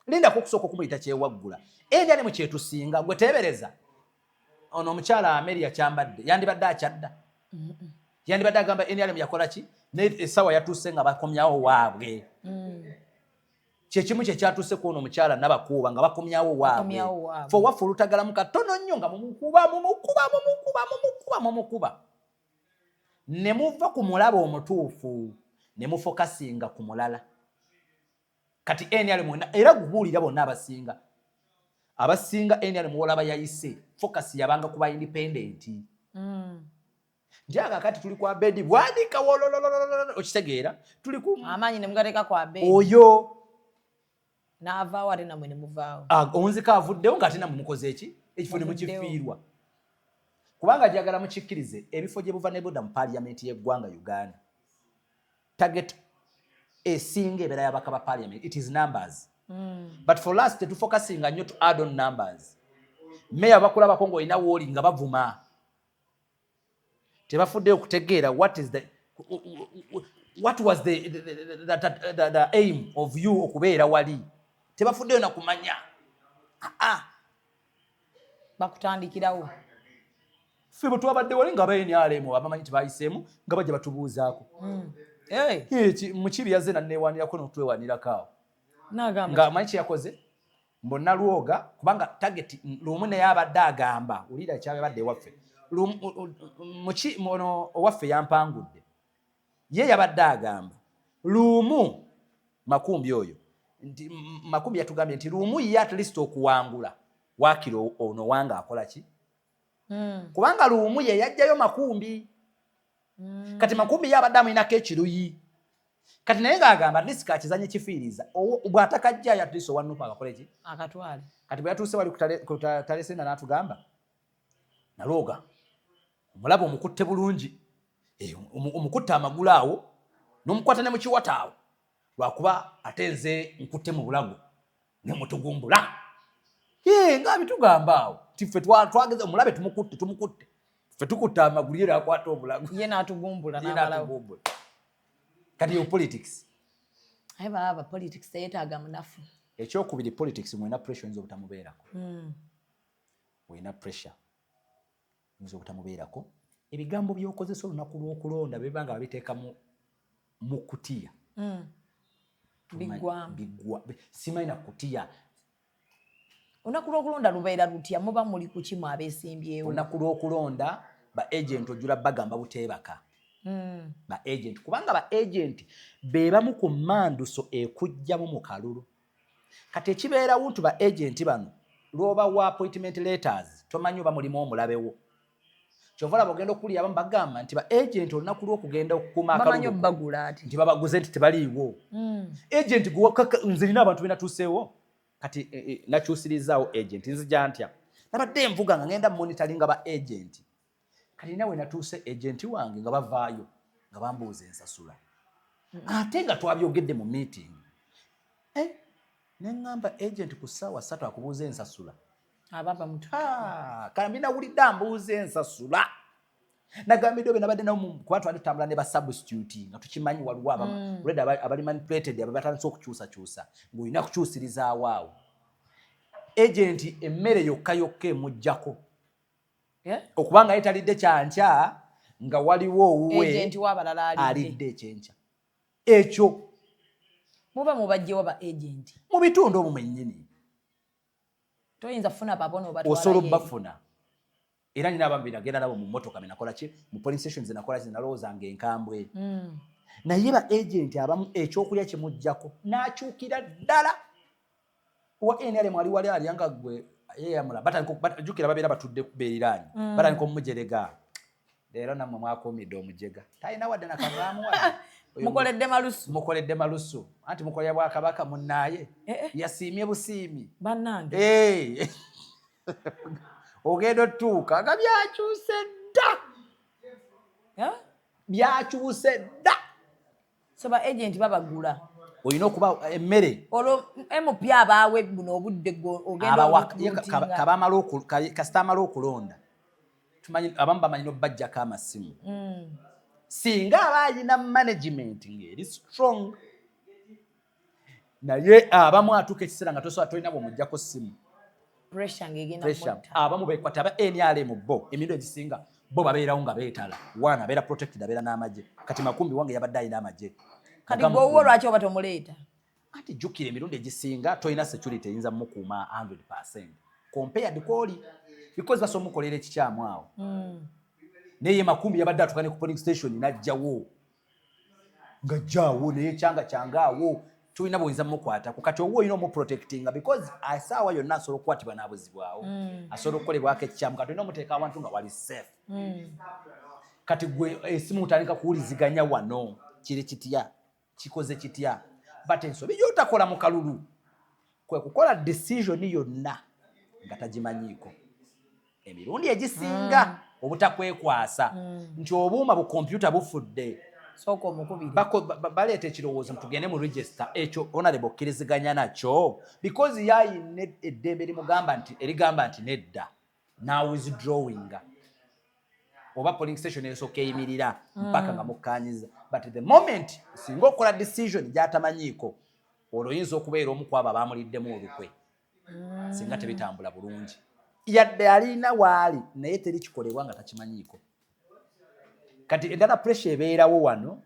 Lindako okusooka okumuyita kyewaggula. NRM kyetusinga, gwe teebereza ono omukyala Ameria kyambadde, yandibadde akyadda, yandibadde agamba NRM yakola ki, naye essaawa yatuuse nga bakomyawo waabwe. Kyekimu kyekyatuuse ku ono omukyala Nabakuuba, nga bakomyawo waabwe. Bakomyawo waabwe. Fe owaffe olutagalamu katono nnyo nga mumukuba, mumukuba, mumukuba, mumukuba, mumukuba, ne muva ku mulaba omutuufu ne mufokasinga ku mulala. Kati NRM mwena era gubuulira bonna abasinga NRM wolaba yayise focus yabanga kuba independent. Njaga kati tuli kwa Bedi Bwanika wolololololo, okitegeera? Tuli ku amaanyi ne mugateeka kwa Bedi. Oyo n'avaawo, ate namwe ne muvaawo. Ah, onzika avuddewo ng'ate namwe mukoze eki ekifo ne Muvuddewo. mukifiirwa, kubanga njagala mukikkirize, ebifo gye buva ne budda mu paaliyamenti y'eggwanga Uganda, target esinga ebeera y'abaka ba parliament, it is numbers. But for us tetufocusinga nnyo to add on numbers. Meya bakulabako ng'olina wooli nga bavuma, tebafuddeyo okutegeera what was the aim of you okubeera wali. Tebafuddeyo nakumanya. Ah, Bakutandikirawo. Ffe bwe twabadde wali nga ba NRM abamanyi tibayiseemu nga bajja batubuuzaako. Hey, Mukibi yazze naneewanirako n'otwewanirako awo. N'agamba nga amanyi kyeyakoze mbonna lwoga, kubanga target lumu naye abadde agamba wulira ekyabadde ewaffe. Muki ono owaffe yampangudde, ye yabadde agamba lumu Makumbi oyo nti Makumbi yatugambye nti lumu ye at least okuwangula waakiri ono wange akola ki, kubanga lumu ye yajjayo Makumbi. Kati Makumbi ye abadde amulinako ekiruyi, kati naye ng'agamba at least kakizanye kifiiriza bw'atakajjayo, at least owa NUP akakole ki? Akatwale. Kati bwe yatuuse wali ku talesenda n'atugamba, nalooga omulaba omukutte bulungi, omukutte amagulu awo n'omukwata ne mu kiwata awo, lwakuba ate nze nkutte mu bulago ne mutugumbula. Nga bitugamba awo ti ffe twageze omulabe tumukutte, tumukutte, ffe tukutte amagulu, ye nakwata obulago. Ye n'atugumbula. Ye n'amalawo. N'atugumbula. Kati yo politics. Aye baaba politics teyetaaga munafu. Ekyokubiri, politics mwena pressure oyinza obutamubeerako. Olina pressure oyinza obutamubeerako. Ebigambo by'okozesa olunaku lw'okulonda biba nga babiteeka mu kutiya. Biggwamu. Biggwa, simanyi na kutiya. Olunaku lw'okulonda lubeera lutya? Muba muli ku kimu abeesimbyewo? Olunaku lw'okulonda ba agent ojula bagamba buteebaka. Ba agent, kubanga ba agent be bamu ku manduso ekujjamu mu kalulu. Kati ekibeerawo nti ba agent bano lw'obawa appointment letters, tomanyi oba mulimu omulabewo. Kyova olaba ogenda okulya abamu bagamba nti ba agent olunaku lw'okugenda okukuuma bamanyi akalulu obbagula ati nti babaguze nti tebaliiwo. Agent nze nina abantu benatuuseewo kati, nakyusirizaawo agent. Nzija ntya, nabadde nvuga nga ngenda monitoringa ba agent. Kati nawe natuuse agent wange nga bavaayo nga bambuuza ensasula, ate nga twabyogedde mu meeting. Neŋŋamba agent ku ssaawa 3 akubuuza ensasula. Aba bamutu. Ah, kambi nawulidde ambuuza ensasula, nagambiddwe be nabadde nabo kuba twali tutambula ne ba substitute nga tukimanyi waliwo already abali manipulated, aba batandise okukyusakyusa ng'olina kukyusirizaawo awo agent emmere yokka yokka emuggyako okubanga ye talidde kyankya nga waliwo owuwe agent w'abalala alidde. Alidde ekyenkya ekyo. Muba mubajjewa ba agent? Mu bitundu omwo mwennyini. Toyinza kufuna babona? Osobola Obatwalayo? obbafuna, era nina abamu benagenda nabo mu mmotoka, benakola ki mu polling stations, nakola ki, nalowoozanga enkambwe. Naye ba agent abamu ekyokulya kimugjako n'akyukira ddala wa NRM ali wali alya nga gwe yeyamula. Jjukira babeera batudde beeriraanye, batandika omumujerega, leero nammwe mwakuumidde omujega, talina wadde nakavaamu wadde. Mukoledde malusu. Mukoledde malusu anti mukolera bwakabaka munnaaye. Eh, eh. Yasiimye busiimi. Bannange. Eh. Ogenda otuuka nga byakyuse dda. Eh? Byakyuse dda. So ba agent babagula. Olina okuba emmere. Olwo MP abaawe buno obudde gwe ogenda okurutinga. Kasita amala okulonda. Tumanyi abamu bamanyi n'obajjako amasimu. Singa aba alina management ng'eri strong, naye abamu atuuka ekiseera nga tosobola, tolina bw'omuggyako ssimu. Pressure ng'egenda Pressure. mutta. Abamu bekwata aba NRM, bo emirundi egisinga bo babeerawo nga beetala. One abeera protected, abeera n'amagye. Kati Makumbi wange yabadde alina amagye. Kati gwe owuwo lwaki oba tomuleeta? Anti jjukira emirundi egisinga tolina security eyinza mukuuma 100% compared kwoli, because basobola omukolera ekikyamu awo. Naye ye Makumbi yabadde atuuka ne ku polling station n'ajjawo ng'ajjaawo, naye kyanga kyangaawo tulina bwoyinza mukwatako. Kati owa olina omuprotectinga because asaawa yonna asobola okukwatibwa n'abuzibwawo, asobola okukolebwako ekikyamu. Kati olina omuteeka awantu nga wali safe. Kati gwe esimu otandika kuwuliziganya wano kiri kitya, kikoze kitya. But ensobi gy'otakola mu kalulu kwe kukola decision yonna nga tagimanyiiko. Emirundi egisinga obutakwekwasa nti obuuma bu kompyuta bufudde. Sooka omukubire. Baleeta ekirowoozo tugende mu register. Ekyo honorable okkiriziganya nakyo, because yayina eddembe limugamba nti erigamba nti nedda, na withdrawinga oba polling station esooka eyimirira mpaka nga mukkanyiza. But the moment singa okola decision gy'atamanyiiko, olwo oyinza okubeera omu ku abo abamuliddemu olukwe singa tebitambula bulungi. Yadde alina waali, naye teri kikolebwa nga takimanyiiko. Kati endala pressure ebeerawo wano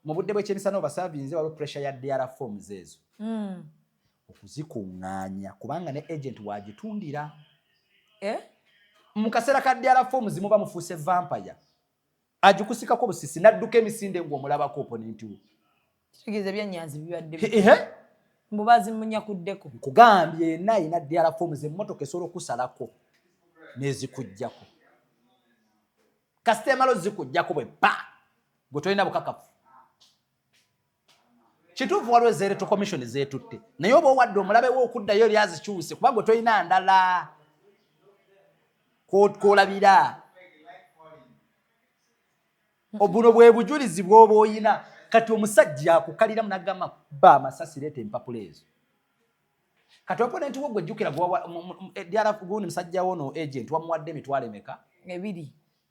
mu budde bw'ekyemisana obasavinze, waliwo pressure ya DR forms ezo okuzikuŋŋaanya, kubanga ne agent wagitundira. Eh? Mu kaseera ka DR forms muba mufuuse vampire, agikusikako busisi n'adduka emisinde ng'omulabako opponent wo. Kitegeeza ebyenyanzi bibadde Ehe. mbu bazimunyakuddeko. Nkugambye, yenna alina DR forms, emmotoka esobola okusalako n'ezikuggyako. Kasita emala ozikuggyako bwe pa gwe tolina bukakafu. Kituufu waliwo ezeereto commission zeetutte, naye oba owadde omulabe we okuddayo eri azikyuse, kuba gwe tolina ndala kwolabira. Obuno bwe bujulizi bw'oba oyina. Kati omusajja akukaliramu n'agamba ba amasasi, leeta empapula ezo. Kati opponent wo gwe jjukira gundi musajja wo no agent wamuwadde emitwalo emeka? 2.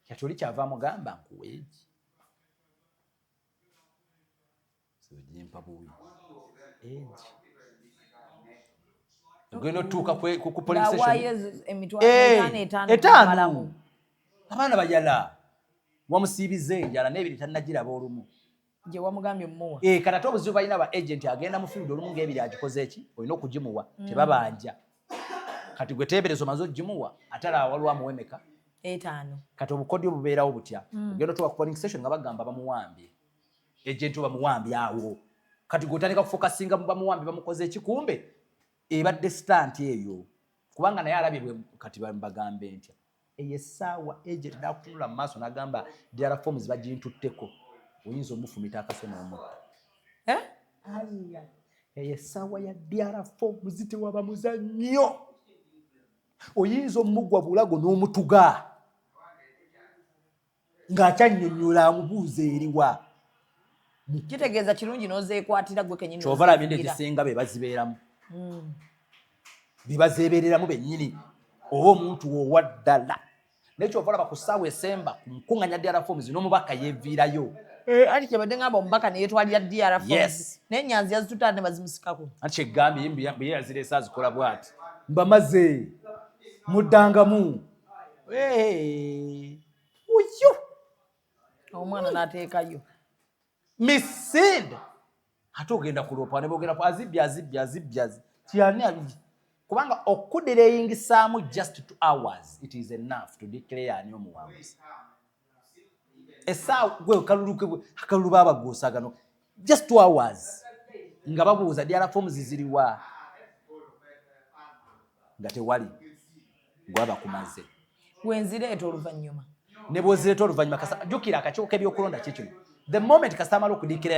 Kati oli kyava amugamba nkuweegi ogimpa buwi egi ogenda otuuka ku polling station. Ng'awaayo emitwalo Eh, 5 5 5. Kumalamu. Abaana bayala wamusiibiza enjala n'ebiri tannagiraba olumu. Gye wamugambye mumuwa. Eh, kati ate obuzibu balina ba agent agenda mu field olumu ng'ebiri agikoze eki olina okugimuwa, tebabanja. Kati gwe teebereza omaze ogimuwa, ate alaba waliwo amuwemeka 5. Kati obukodyo bubeerawo butya? Ogenda otuuka ku polling station nga bagamba bamuwambye, agent bamuwambye awo. Kati gwe otandika kufokasinga bamuwambye, bamukoze ekikumbe ebadde stunt eyo, kubanga naye alabye bwe. Kati bagambe ntya? Eyo essaawa agent nakutunula mu maaso n'agamba DR forms bagintutteko, oyinza omufumita akaso n'omutta. Eh? Eyo essaawa ya DR forms tewaba muzannyo, oyinza omugwa bulago n'omutuga ng'akyannyonnyola amubuuza eriwa. Kitegeeza kirungi n'ozeekwatira gwe kenyini. Kyova olaba emirundi egisinga be bazibeeramu, be bazeebereramu bennyini oba omuntu wowa ddala. Naye kyova olaba ku ssaawa esemba ku nkuŋŋanya DR forms n'omubaka yeeviirayo. Eh, anti kyebadde ngamba omubaka neyetwalira DR forms. Yes. Naye Nyanzi yazitutte ate ne bazimusikako. Anti kyegambye ye yazireese azikola bw'ati, mbamaze muddangamu. Uyu omwana n'ateekayo misinde, ate ogenda kuloopa ne boogera ku azibbye azibbye azibbye kyani kubanga okudireyingisaamu just 2 hours, it is enough to declare ani omuwanguzi. Essaawa gwe akalulu akalulu babaguusagano just 2 hours nga babuuza DR forms ziriwa, nga tewali gwaba kumaze. Wenzireeta oluvannyuma. Ne bwozireeta oluvannyuma, jjukira akakiiko k'ebyokulonda kikino. The moment kasita amala okudikira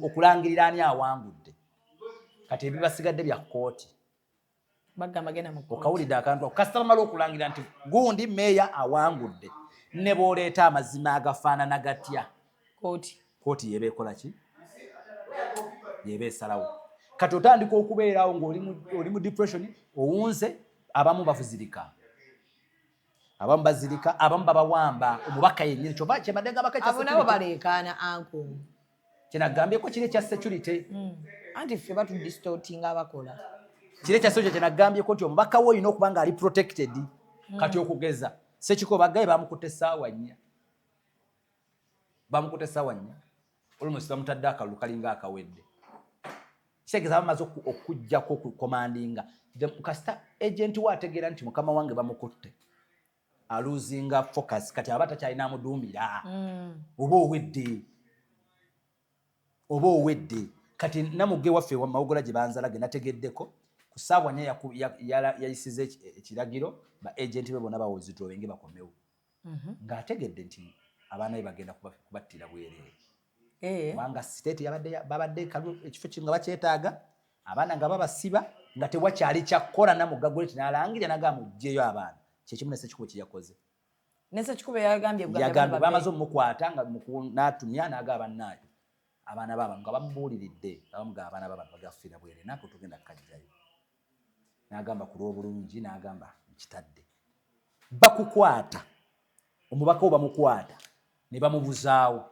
okulangirira ani awangudde, kati ebibasigadde bya kkooti. Bagamba genda mu kkooti. Okawulidde akantu ako? Kasita bamala okulangira nti gundi meeya awangudde, ne bw'oleeta amazima agafaanana gatya, kooti. Kooti yeba ekola ki? Yeba esalawo. Kati otandika okubeerawo ng'oli oli mu depression, owunze. Abamu bafuzirika, abamu bazirika, abamu babawamba. Omubaka yennyini kyova kyembadde ngabaka. Abo nabo baleekaana, anko. Kyenagambyeko kiri ekya security. Anti ffe batudistortinga abakola. Kiri ekya security kyenagambyeko nti omubaka we olina okuba nga ali protected. Kati okugeza Sekiko bagaye bamukutte essaawa 4, bamukutte essaawa 4 almost, bamutadde akalulu kalinga akawedde. Kitegeeza bamaze okugjako okukomandinga. Kasita agent we ategeera nti mukama wange bamukutte, alosinga focus. Kati aba takyalina amuduumira. Oba owedde, oba owedde. Kati namugge waffe Mawogola gye banzala ge nategeddeko ku ssaawa 4 yayisiza ekiragiro, ba agent be bonna bawithdrawinge bakomewo, ng'ategedde nti abaana be bagenda kubattira bwereere. Kubanga state yabadde babadde ekifo kino nga bakyetaaga, abaana nga babasiba, nga tewakyali kyakkola. Namugga Gweti n'alangirira nagamba mugjeyo abaana. Kyekimu ne Sekikubo kyeyakoze. Ne Sekikubo yagambye Uganda. Yagambye bano bamaze omumukwata nga n'atumya n'agaba bannaayo abaana b'abantu nga bamubuuliridde, bamugaa abaana b'abantu bagafiira bwereere, naako tugenda kukajjayo. N'agamba ku lw'obulungi, n'agamba nkitadde. Bakukwata omubaka wo, bamukwata ne bamubuzaawo.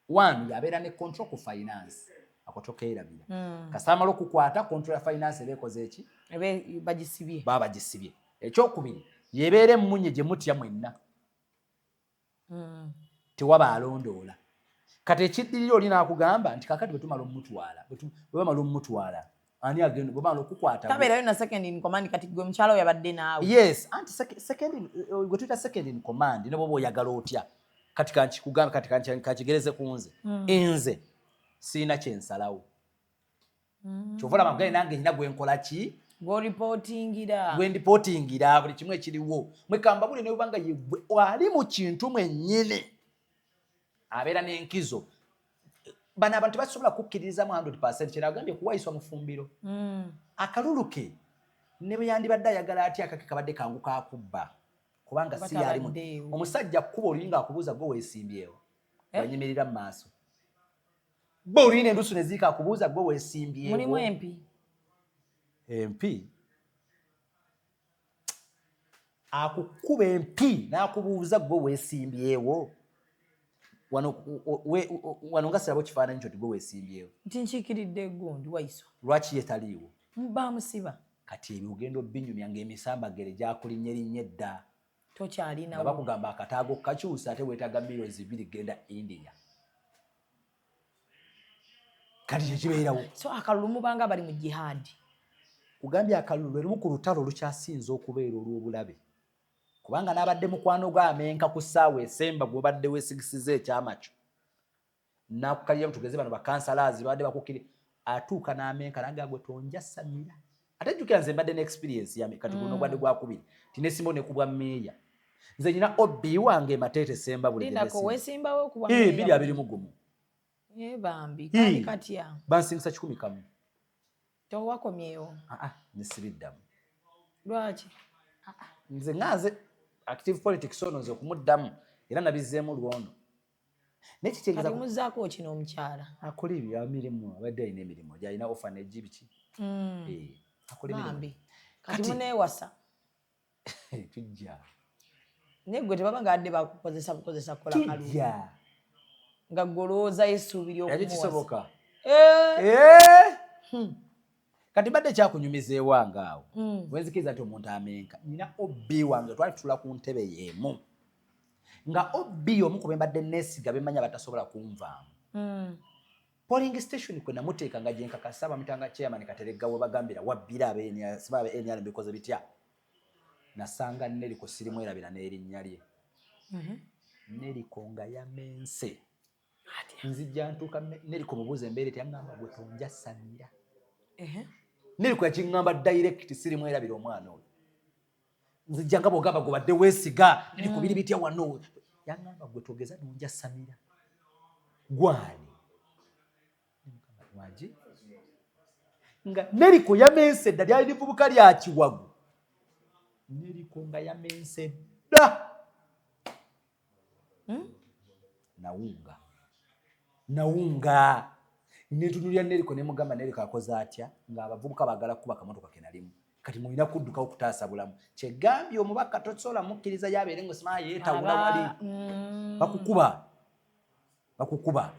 One, yabeera ne control ku finance, ako tokeerabira. Kasita amala okukwata, control ya finance eba ekoze eki? Ebe bagisibye. Baba bagisibye. Ekyokubiri, yebeera emmunye gye mutya mwenna. Tewaba alondoola. Kati ekiddirira, oli n'akugamba nti kakati bwe tumala omutwala, bwe bamala omutwala, ani agenda? Bwe bamala okukwata, tabeerayo na second in command. Kati gwe mukyala we yabadde naawe. Yes, anti gwe tuyita second in command, ne bwoba oyagala otya. Kati kankikugambe, kati kankigereze ku nze. Nze siina kyensalawo. Kyova olaba nkugaye nange nyina gwe nkola ki? Gw'oreportingira. Gwe nreportingira buli kimu ekiriwo. Mwekamba buli ne banga yegwe ali mu kintu mwennyini abeera n'enkizo. Bano abantu basobola kukkiririzamu 100. Kyenagambye kuwayiswa mufumbiro. Akalulu ke ne bwe yandibadde ayagala atya, akake kabadde kangu kakubba, kubanga si yalimu. Batabaddeewo. Omusajja kkuba oluyinga akubuuza gwe weesimbyewo. Eh? Wanyimirira mu maaso bo oluyina endusu ne ziika, akubuuza gwe weesimbyewo. Mulimu empi. Empi, akukuba empi n'akubuuza gwe weesimbyewo. Wano wano nga siraba kifaananyi kyo nti gwe weesimbyewo. Nti nkiikiridde egundi Waiswa. Lwaki ye taliiwo? Bamusiba. Kati ebyo ogenda obinyumya ng'emisambagere gyakulinnye linnye dda nga Tokyalinawo. bakugamba akataago kakyusa, ate weetaaga miliyoni 2 genda India. Kati kyekibeerawo. So akalulu mubanga bali mu jihadi. Kugambye akalulu lwe lumu ku lutalo olukyasinze okubeera olw'obulabe, kubanga n'abadde mukwano gw'amenka ku ssaawa esemba gw'obadde weesigisiza ekyama kyo nakukalira, tugeze bano bakansalazi babadde bakukkiri, atuuka n'amenka naga gwe tonjasamira. Ate jjukira nze mbadde ne experience yame kati guno gwabadde gwakubiri tinesimbawo ne kubwa meeya. Nze nyina OB wange Mateete Semba buli Lindako, weesimbawo okuba? 2021. Eh, bambi, kali katya? Bansingisa 101. Towakomyewo? Aa, nesibiddamu. Lwaki? Nze nga nze active politics ono, nze okumuddamu era nabizzeemu lwono, naye kitegeeza Kati muzzaako kino omukyala. Akola ebyo mirimu, abadde alina emirimu gyalina, orphanage biki. Eh, akola emirimu. Bambi, kati muneewasa? Tujja. Naye gwe tebaba nga adde bakukozesa bukozesa kukola kalulu. Tujja. Nga gwe olowoozayo essuubi Ekyo ly'okumuwasa. kisoboka. Eh, Eh! Kati mbadde kyakunyumiza ewange awo wenzikiriza nti omuntu amenka. Nina OB wange, twali tutula ku ntebe y'emu, nga OB omu ku be mbadde neesiga, bemanya batasobola kunvaamu. Polling station kwe namuteeka nga gyenkakasa, bamutanga chairman Kateregga, we bagambira wabbira siba abe NRM bikoze bitya. Nasanga Neriko, sirimwerabira n'erinnya lye. Neriko nga yamense. Nzijja ntuuka Neriko mubuuza embeera etya, ngamba gwe tonjasamira. Neriko yakiŋŋamba direct, sirimwerabira omwana oyo. Nzijja nga bwogamba gwe badde weesiga, Neriko biri bitya wano? Yaŋŋamba gwe togeza nonjasamira. Gwani wangi nga Neriko yamense dda, lyali livubuka lya kiwagu. Neriko nga yamense dda. Nawunga nawunga netunulya Neriko, nemugamba, Neriko akoze atya ng'abavubuka baagala kukuba kamotoka ke nalimu? Kati mulina kuddukawo kutaasa bulamu. Kyegambye omubaka tosobola mukkiriza yabeere nga osimaa yeetawula wali. Bakukuba, bakukuba.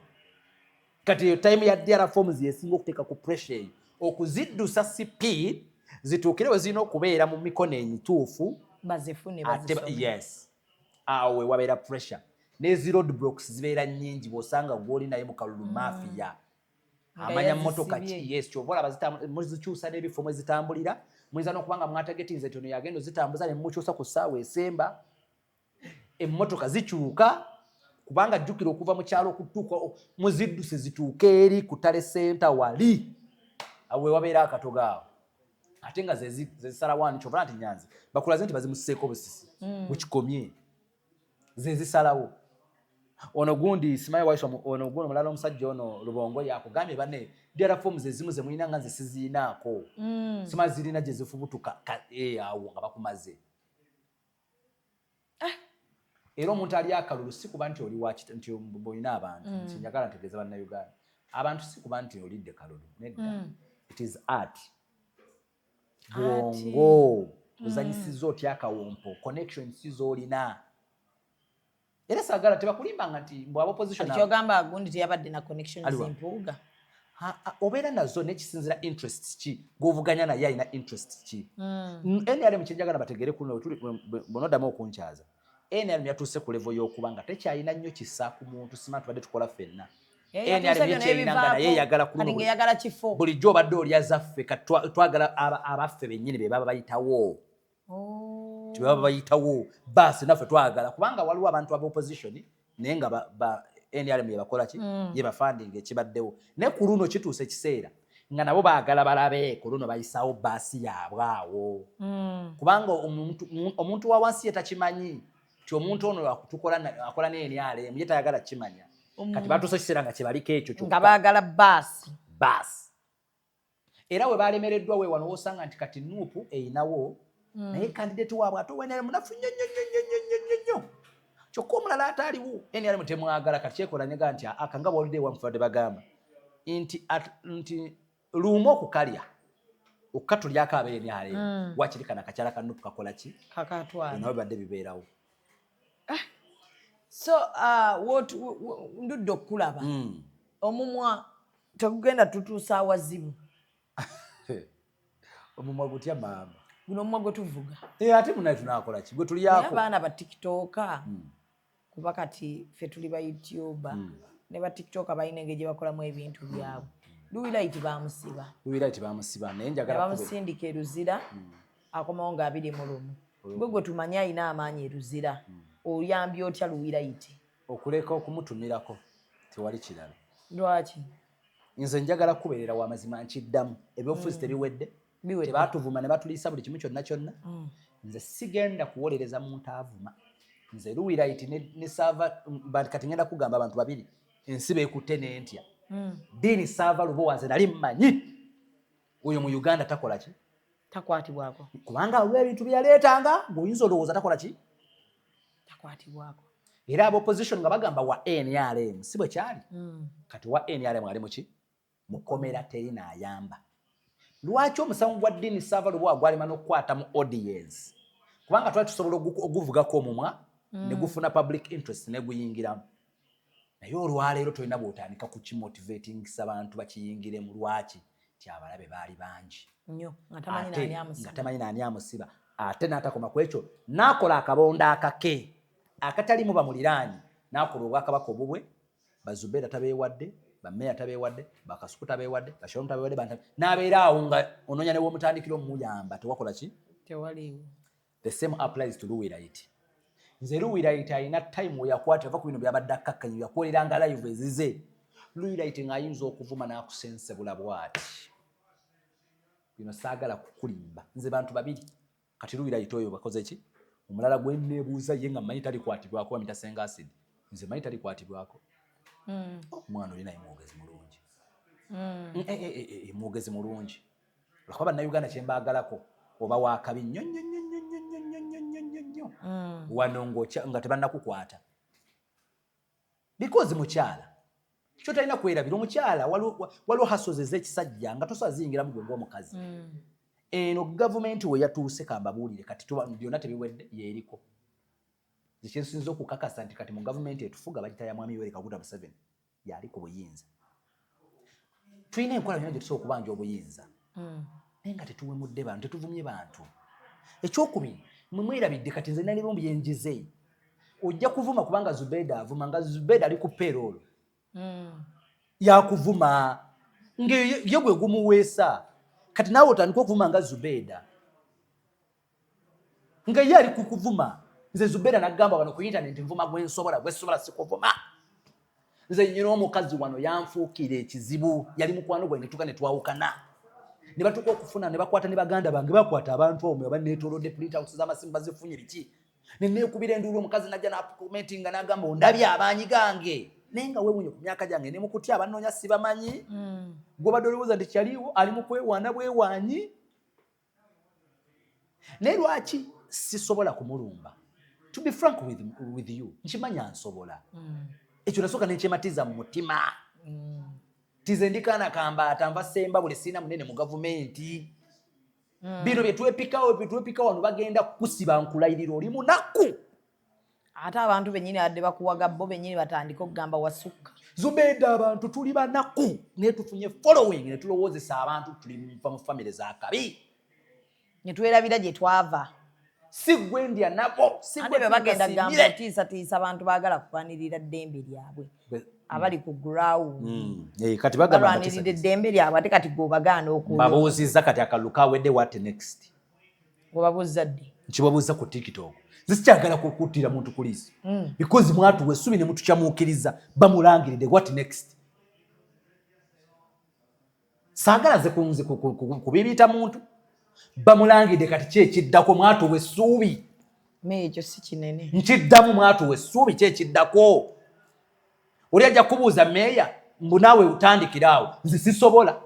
Kati eyo time ya DR forms yesinga okuteeka ku pressure eyo, okuziddusa speed zituukire we zirina okubeera mu mikono emituufu. Bazifune. Ate bazisome. Yes, awo we wabeera pressure n'ezi road blocks zibeera nnyingi. Bw'osanga gw'oli naye mu kalulu mafia Nga amanya mmotoka yazisibye. ki. Yes, kyova olaba muzikyusa n'ebifo mwe zitambulira. Muyinza n'okuba nga mwatagetinze nti ono yagenda ozitambuza, ne mumukyusa ku ssaawa esemba. Emmotoka zikyuka kubanga jjukira okuva mu kyalo okutuuka muzidduse zituuke eri ku tally center wali awo we wabeera akatogo awo, ate nga zezisalawo ani. Kyova nti Nyanzi bakulaze nti bazimusiseeko obusisi bukikomye, zezisalawo. Ono gundi simanyi waiswa, ono gundi omulala, omusajja ono Lubongo yakugambye, bane DR forms ezimu ze mulina nga nze siziinaako. Simanyi zirina gye zifubutuka awo nga bakumaze. Era omuntu ali akalulu si kuba nti oli nti olina abantu. Nti njagala ntegeeza Bannayuganda, abantu si kuba nti olidde kalulu, nedda. It is art, bwongo ozanyisiza otya akawompo, connection si z'olina. Era saagala tebakulimbanga nti mbw aba opposition. Kati kyogamba gundi teyabadde na connections? Aliwa? Mpuuga. Obeera nazo, nekisinzira interest ki gwovuganya naye, alina interest ki. NRM kyenjagala bategere kuno, bonoddamu okunkyaza, NRM yatuuse ku level y'okuba nga tekyalina nnyo kisa ku muntu. Sima tubadde tukola ffenna. Eh, NRM yatuuse byonna yekyerina nga naye ebivaako, eyagala ku kati luno ng'eyagala kifo. Bulijjo obadde olya zaffe, kati twagala abaffe bennyini be baba bayitawo. Oh. Tebaba bayitawo baasi, naffe twagala, kubanga waliwo abantu aba opposition naye nga ba NRM yebakola ki, yebafunding ekibaddewo. Naye ku luno kituuse ekiseera nga nabo baagala balabe ku luno bayisawo baasi yaabwe awo, kubanga omuntu wa wansi ye takimanyi nti omuntu ono akutukola akola ne NRM, ye tayagala kimanya. Kati batuuse ekiseera nga kyebaliko ekyo Nga kyokka. baagala baasi. Baasi. Era we balemereddwa we wano wosanga nti kati NUP eyinawo, naye candidate waabwe ate owa NRM munafu nnyo nnyo nnyo nnyo nnyo nnyo nnyo, kyokka omulala ate aliwo NRM temwagala. Kati kyekola nega nti aka nga bwolidde ewanfadde bagamba nti nti luuma okukalya okukatulyako aba NRM, wakiri kana akakyala ka NUP kakola ki? Kakatwala. Nawe badde bibeerawo. So ndudde okukulaba, omumwa tegugenda tutuusa awazibu? Omumwa gutya, maama? Guno omumwa gwe tuvuga. Eh, ate munaye tunakola ki gwe Naye tulyako? abaana ba TikToker, kuba kati ffe tuli ba YouTuber, ne ba TikToker balina engeri gye bakolamu ebintu byabwe. Luwilight bamusiba. Luwilight bamusiba, naye Ne njagala bamusindika e Luzira, akomawo nga 21. Gwe tumanyi alina amaanyi e Luzira, oyambye otya Luwilight? Okuleka okumutumirako, tewali kirala. Lwaki? Nze njagala kubeerera wa mazima, nkiddamu, ebyobufuzi tebiwedde. Biwedde. Tebatuvuma ne batuliisa buli kimu kyonna kyonna. Nze sigenda kuwolereza muntu avuma. Nze Luwilight ne Saava kati ngenda kugamba abantu babiri ensi beekutte n'entya. Diini Saava Lubowa, nze nali mmanyi oyo mu Uganda takola ki? Takwatibwako. Kubanga waliwo ebintu bye yaleetanga ng'oyinza olowooza takola ki? Takwatibwako. Era aba opposition nga bagamba wa NRM, si bwe kyali? Kati wa NRM ali muki mukomera, teri naayamba. Lwaki omusango gwa Dini Saava Lubowa gwalima n'okukwata mu audience? Kubanga twali tusobola oguvugako omumwa ne gufuna public interest ne guyingiramu. Naye olwaleero tolina bw'otandika kukimotivatingisa bantu bakiyingiremu. Lwaki? Ti abalabe baali bangi. Nnyo, nga tamanyi Ate nani nga amusiba. Tamanyi nani amusiba. Ate n'atakoma ku ekyo, n'akola akabondo akake akatalimu bamuliraanyi, n'akola obwakabaka obubwe. Bazubeera tabeewadde, bameeya tabeewadde, bakasuku tabeewadde, bashalom tabeewadde, n'abeera awo nga onoonya ne womutandikira omuyamba, tewakola ki? Tewaliiwo. The same applies to Luwilight. Nze Luwilight alina time weyakwatira va ku bino byabadde akkakkanya, yakoleranga live ezize. Luwilight ng'ayinza okuvuma n'akusensebula bw'ati. Bino saagala kukulimba, nze bantu babiri kati Luwilight oyo bakoze ki? Omulala gwe neebuuza ye nga mmanyi talikwatibwako, bamita Senga Acid. Nze mmanyi talikwatibwako. Omwana oli naye mwogezi mulungi. Mwogezi mulungi lwakuba Bannayuganda kyembaagalako oba wakabi nnyo nnyo nnyo nnyo nnyo nnyo nnyo nnyo nnyo nnyo wano nga tebannakukwata, because mukyala kyotalina kwerabira, omukyala waliwo hasozi ez'ekisajja nga tosobola ziyingiramu gwe ng'omukazi. Eno gavumenti we yatuuse, kambabuulire kati, byonna tebiwedde, yeeriko zekyensinza okukakasa nti kati mu gavumenti etufuga bagita ya Mwami Yoweri Kaguta Museveni, yali ku buyinza. Tulina enkola yonna gye tusobola okubanja obuyinza, naye nga tetuwemudde bantu, tetuvumye bantu. Ekyokubiri, mwe mwerabidde kati nze nali byenjize, ojja kuvuma kubanga Zubeda avuma, nga Zubeda ali ku payroll yakuvuma ngaye gwe gumuweesa. Kati naawe otandika okuvuma nga Zubeda nga ye ali kukuvuma. Nze Zubeda nagamba wano ku internet, nvuma gwensobola, gwesobola sikuvuma. Nze nyina omukazi wano yanfuukira ekizibu, yali mukwano gwange, tuka ne twawukana, ne batuuka okufuna ne bakwata ne baganda bange, bakwata abantu omwe abaneetoolodde, printouts z'amasimu bazifunye, biki, ne neekubira enduulu. Omukazi najja nakomentinga n'agamba, "Ondabye abaanyi gange," naye nga weewuunye ku myaka gyange ne mukutya abanoonya sibamanyi. Gwobadde olowooza nti kyaliwo ali mu kwewaana bwewaanyi, naye lwaki sisobola kumulumba? To be frank with you, nkimanya nsobola ekyo. Nasooka nenkyematiza mu mutima tize ndi kaana kambaata, nva Semba, buli siina munene mu gavumenti. Bino byetwepikawo, byetwepika wano, bagenda kukusiba, nkulayirira, oli munaku. Ate abantu bennyini abadde bakuwaga, bo bennyini batandika okugamba wasukka. Zubeda, abantu tuli banaku, naye tufunye following ne tulowoozesa abantu tuli nva mu famire zakabi. Ne twerabira gye twava. Si gwe ndya nabo, si Ate gwe bwe bagenda gamba tugasimire. otiisatiisa abantu baagala kulwanirira ddembe lyabwe, abali ku ground. Kati bagamba Balwanirira eddembe lyabwe, ate kati gwe obagaana okuyo. Mbabuuzizza kati akalulu kawedde, what next? Obabuuza ddi? Nkibabuuza ku TikTok. Nze sikyagala kukuttira muntu ku liiso because mwatuwa essubi ne mutukyamuukiriza. Bamulangiridde, what next? Saagala nze kunze kubibiita muntu. Bamulangiridde, kati ki ekiddako? Mwatuwa essuubi. Me ekyo si kinene. Nkiddamu, mwatuwa essuubi, ki ekiddako? Oli ajja kubuuza meeya mbu naawe utandikira awo. Nze sisobola. Kati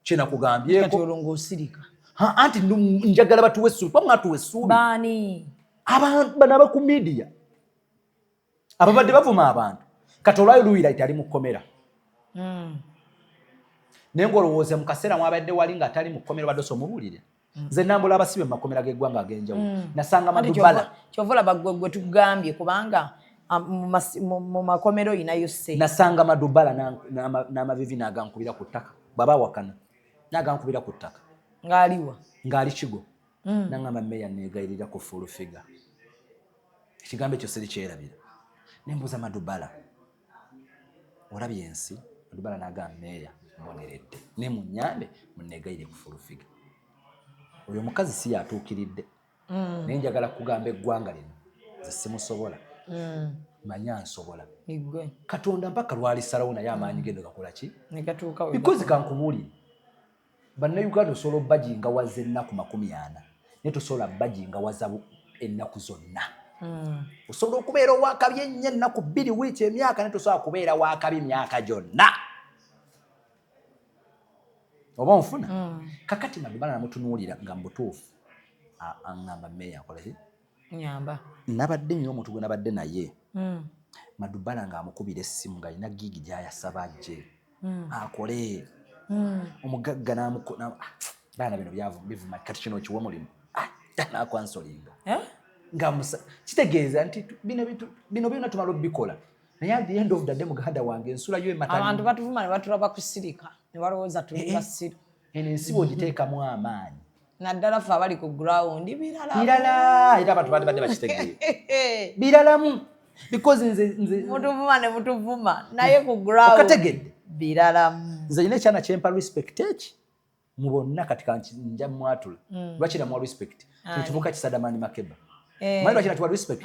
Kyenakugambyeko. Olwo ng'osirika. Ha, anti njagala batuwe essuubi kuba mwatuwa essuubi. Baani? Abantu bano aba ku media ababadde bavuma abantu. Kati olwayo luwira ali mu kkomera, naye ngaolowooza mu kaseera mwabadde wali ng'atali mu kkomera obadde osomubuulire. Nze nambula abasibe mu makomera g'eggwanga ag'enjawulo, nasanga Anti Madubala. Kyova olaba gwe tugambye kubanga mu makomero oyinayo ssente. Nasanga Madubala n'amavivi n'agankubira ku ttaka, bw'aba awakana n'agankubira ku ttaka. Ng'aliwa? Ng'ali Kigo. Nangamba, "Meya, negayirira ku Full Figure." Ekigambo ekyo sirikyerabira. Nembuuza Madubala, "Olabye ensi?" Madubala n'agamba, "Meya, mboneredde, ne munyambe munegayire ku Full Figure." Oyo omukazi si yatuukiridde, naye njagala kugamba eggwanga lino, nze simusobola, manya nsobola. Igwe. Katonda mpaka lwalisalawo, naye amaanyi gendo gakola ki? Ne gatuuka we Because kankubuulire, Bannayuganda osobola obbajingawaza ennaku 40, naye tosobola bbajingawaza ennaku zonna. Osobola okubeera owakabi ennyo ennaku 2, wiiki, emyaka, naye tosobola kubeera wakabi myaka gyonna. Oba onfuna? Kakati Madubala namutunuulira nga mubutuufu aŋŋamba, "Meeya, akola ki?" Nyamba. Nabadde nnyo omuntu gwe nabadde naye, Madubala ng'amukubira essimu ng'alina gig gy'ayasaba ajje akole. Omugagga baana bino bivuma, kati kino kiwa omulimu. Ah, nakwansolinga. Eh? Nga kitegeeza nti bino byonna tumala obikola, naye at the end of the day, muganda wange, ensulayo Abantu ematali. batuvuma ne batulaba kusirika ne balowooza tuli basiru. Eno ensi bw'ogiteekamu amaanyi, Naddala ffe abali ku ground, birala. Birala, era abantu badde bakitegeera biralamu because nze Mutuvuma ne mutuvuma, naye ku ground Okategedde? biralamu. Nze nyina ekyana kyempa respect eki mu bonna, kati kanki nja mwatula. Lwaki namuwa respect? Kino kivuka Kisadamani Makeba. Manyi lwaki nakiwa respect?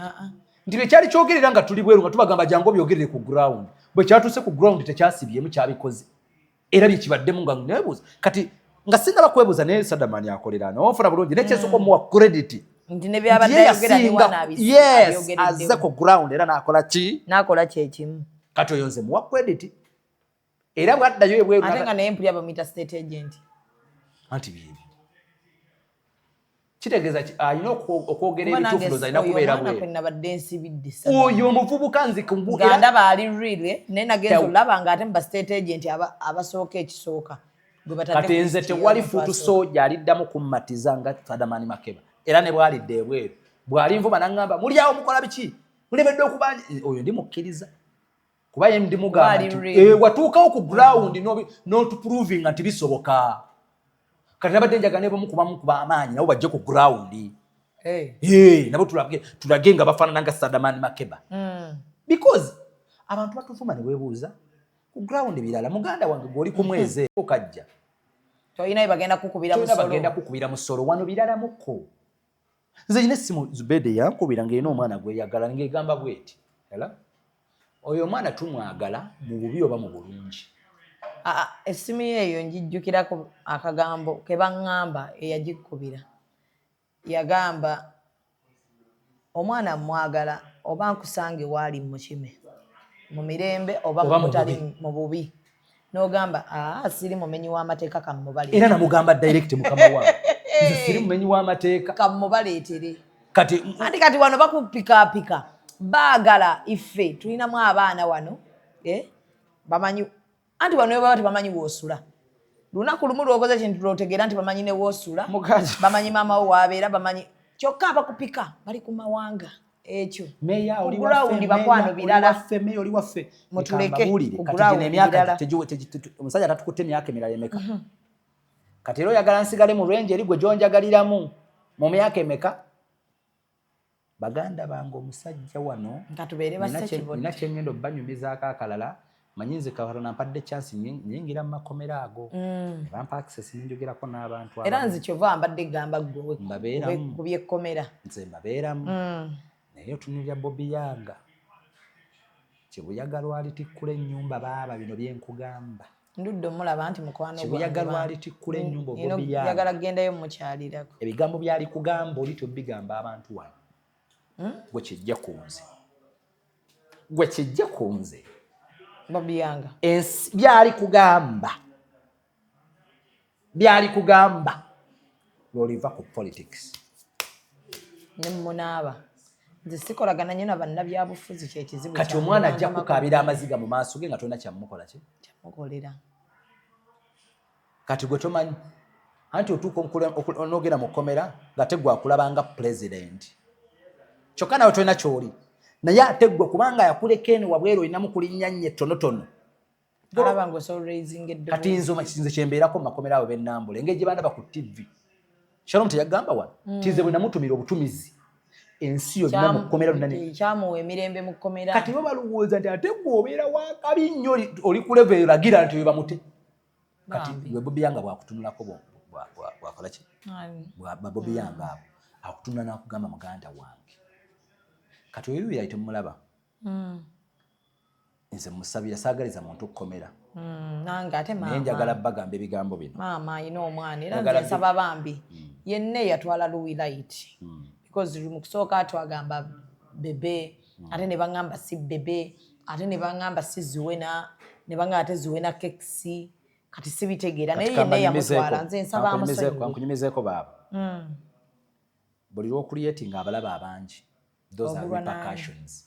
Nti bye kyali kyogerera nga tuli bweru, nga tubagamba jangu obyogerere ku ground, bwe kyatuuse ku ground tekyasibyemu, kyabikoze era byekibaddemu. Nga nebuuza kati nga sinaba kwebuuza, naye Sadamani akolera nonfuna bulungi, naye kyesooka omuwa credit Nti ne byabadde nti ye ayogera ne yasinga wana yes, azze ku ground era n'akola ki? N'akola kyekimu. Kati oyo nze muwa credit, era bwaddayo ebweru. Ate nga naye mpulira bamuyita state agent. Anti byebyo, kitegeeza ki? Alina okwogera ebituufu, ndowooza alina kubeera bweru. Nabadde nsibidde. Oyo omuvubuka nze nga ndaba ali real, naye nagenza olaba nga ate mu ba state agent abasooka ekisooka gwe batadde Kati ku nze list tewali y'abantu fuutu asooka. soja aliddamu kummatiza nga Sadamani Makeba. Era ne bwalidde ebweru, bw'alinvuma naŋŋamba, "Muli awo mukola biki? Mulemedde okubanja." Oyo ndimukkiriza kuba ye ndimugamba Bw'ali nti real. "Eh, watuukawo ku ground n'otuprovinga nti bisoboka." Kati nabadde njagala ne bamukubamukuba amaanyi nabo bajje ku ground. Eh, nabo tulage nga bafaanana nga Sadamani Makeba, because abantu batuvuma ne weebuuza ku ground birala. Muganda wange, gw'oli ku mwezi okajja Tolina bagenda kukubira tolina musolo. Bagenda kukubira musolo wano biralamuko. Nze nyina essimu, Zubede yankubira ng'erina omwana gweyagala, ng'egamba bweti, "Hello, oyo omwana tumwagala mu bubi oba mu bulungi." Ah, ah, essimu ye eyo njijjukirako akagambo ke baŋŋamba. Eyagikubira yagamba, "Omwana mwagala, oba nkusange waali mukime mu mirembe oba Oba mu mutali bubi." Mu bubi n'ogamba, "Aa, siri mumenyi w'amateeka, kammubaleetere." Era namugamba direct, "Mukama wange, nze siri mumenyi w'amateeka." Kammubaleetere. Kati Anti kati wano bakupikaapika, baagala ife tulinamu abaana wano, eh, bamanyi anti wano baba tebamanyi woosula. Lunaku lumu lwokoze ekintu lwotegeera nti bamanyi ne woosula, bamanyi maama wo waabeera, bamanyi. Kyokka abakupika bali ku mawanga ekyo. Meya oli Ku ground waffe, bakwano meya, oli birala. waffe, meya oli waffe. Mutuleke, Kambabuulire, ku kati ground gino emyaka birala. omusajja tatukutte emyaka emirala emeka? Kati era oyagala nsigale mu range eri gwe gyonjagaliramu mu myaka emeka? Baganda bange, omusajja wano Nga tubeere basekibodde. nina kyengenda obbanyumizaako akalala. Manyi nze Katonda mpadde chance nyingira mu makomera ago, ne bampa access, nenjogerako n'abantu Era abamu. nze kyova mbadde gamba gwe Mbabeeramu. ku byekkomera. Nze mbabeeramu, naye otunulira Bobi Yanga Kibuyaga lwalitikkula ennyumba. Baaba bino byenkugamba. Ndudde omulaba nti mukwano. Kibuyaga lwalitikkula ennyumba, Bobi Yanga, Njagala kugendayo mukyalirako. Ebigambo byali kugamba oli tobigamba abantu wano. Gwe kijja ku nze, gwe kijja ku nze. Bobi Yanga. Ensi byali kugamba, byali kugamba lwoliva ku politics. Ne munaaba nze sikolagana nnyo na bannabyabufuzi, kyekizibu. Kati omwana ajja kukaabira amaziga mu maaso ge nga tolina kyamukola ki. Kyamukolera. Kati gwe tomanyi anti otuuka onogenda mu kkomera nga tegwe akulabanga pulezidenti, kyokka nawe tolina kyoli, naye ate gwe kubanga yakuleka eno wabweru olinamu kulinnya nnyo ettonotono. Alaba ng'osobola raisinga eddoboozi. Kati nze nze kyembeerako mu makomera abo bennambula, engeri gye bandaba ku TV, Shalom teyagamba wano ti nze bwe namutumira obutumizi ensi yonna mu kkomera lonna Kyamuwa emirembe mu kkomera. Kati bo balowooza nti ate gwe obeera wakabi nnyo, oli ku level eragira nti oyo bamute. Kati gwe Bobi Yanga bwakutunulako bwakola ki? Bobi Yanga abo akutunula n'akugamba, "Muganda wange." Kati oyo yali temulaba. Nze musabira, saagaliza muntu kukomera. Nange ate Naye njagala maama bagamba ebigambo bino. Maama ayina omwana era Njagala nze nsaba bambi yenna eyatwala Louis Light, because mu kusooka twagamba Bebe, ate ne baŋŋamba si Bebe, ate ne baŋŋamba si Zuwena, ne baŋŋamba ate Zuwena Kekisi. Kati sibitegeera, naye yenna eyamutwala nze nsaba amusonyiwe. Kankunyumizeeko baaba. Buli lwocreating abalaba abangi, those are Obulwa n'ani? repercussions.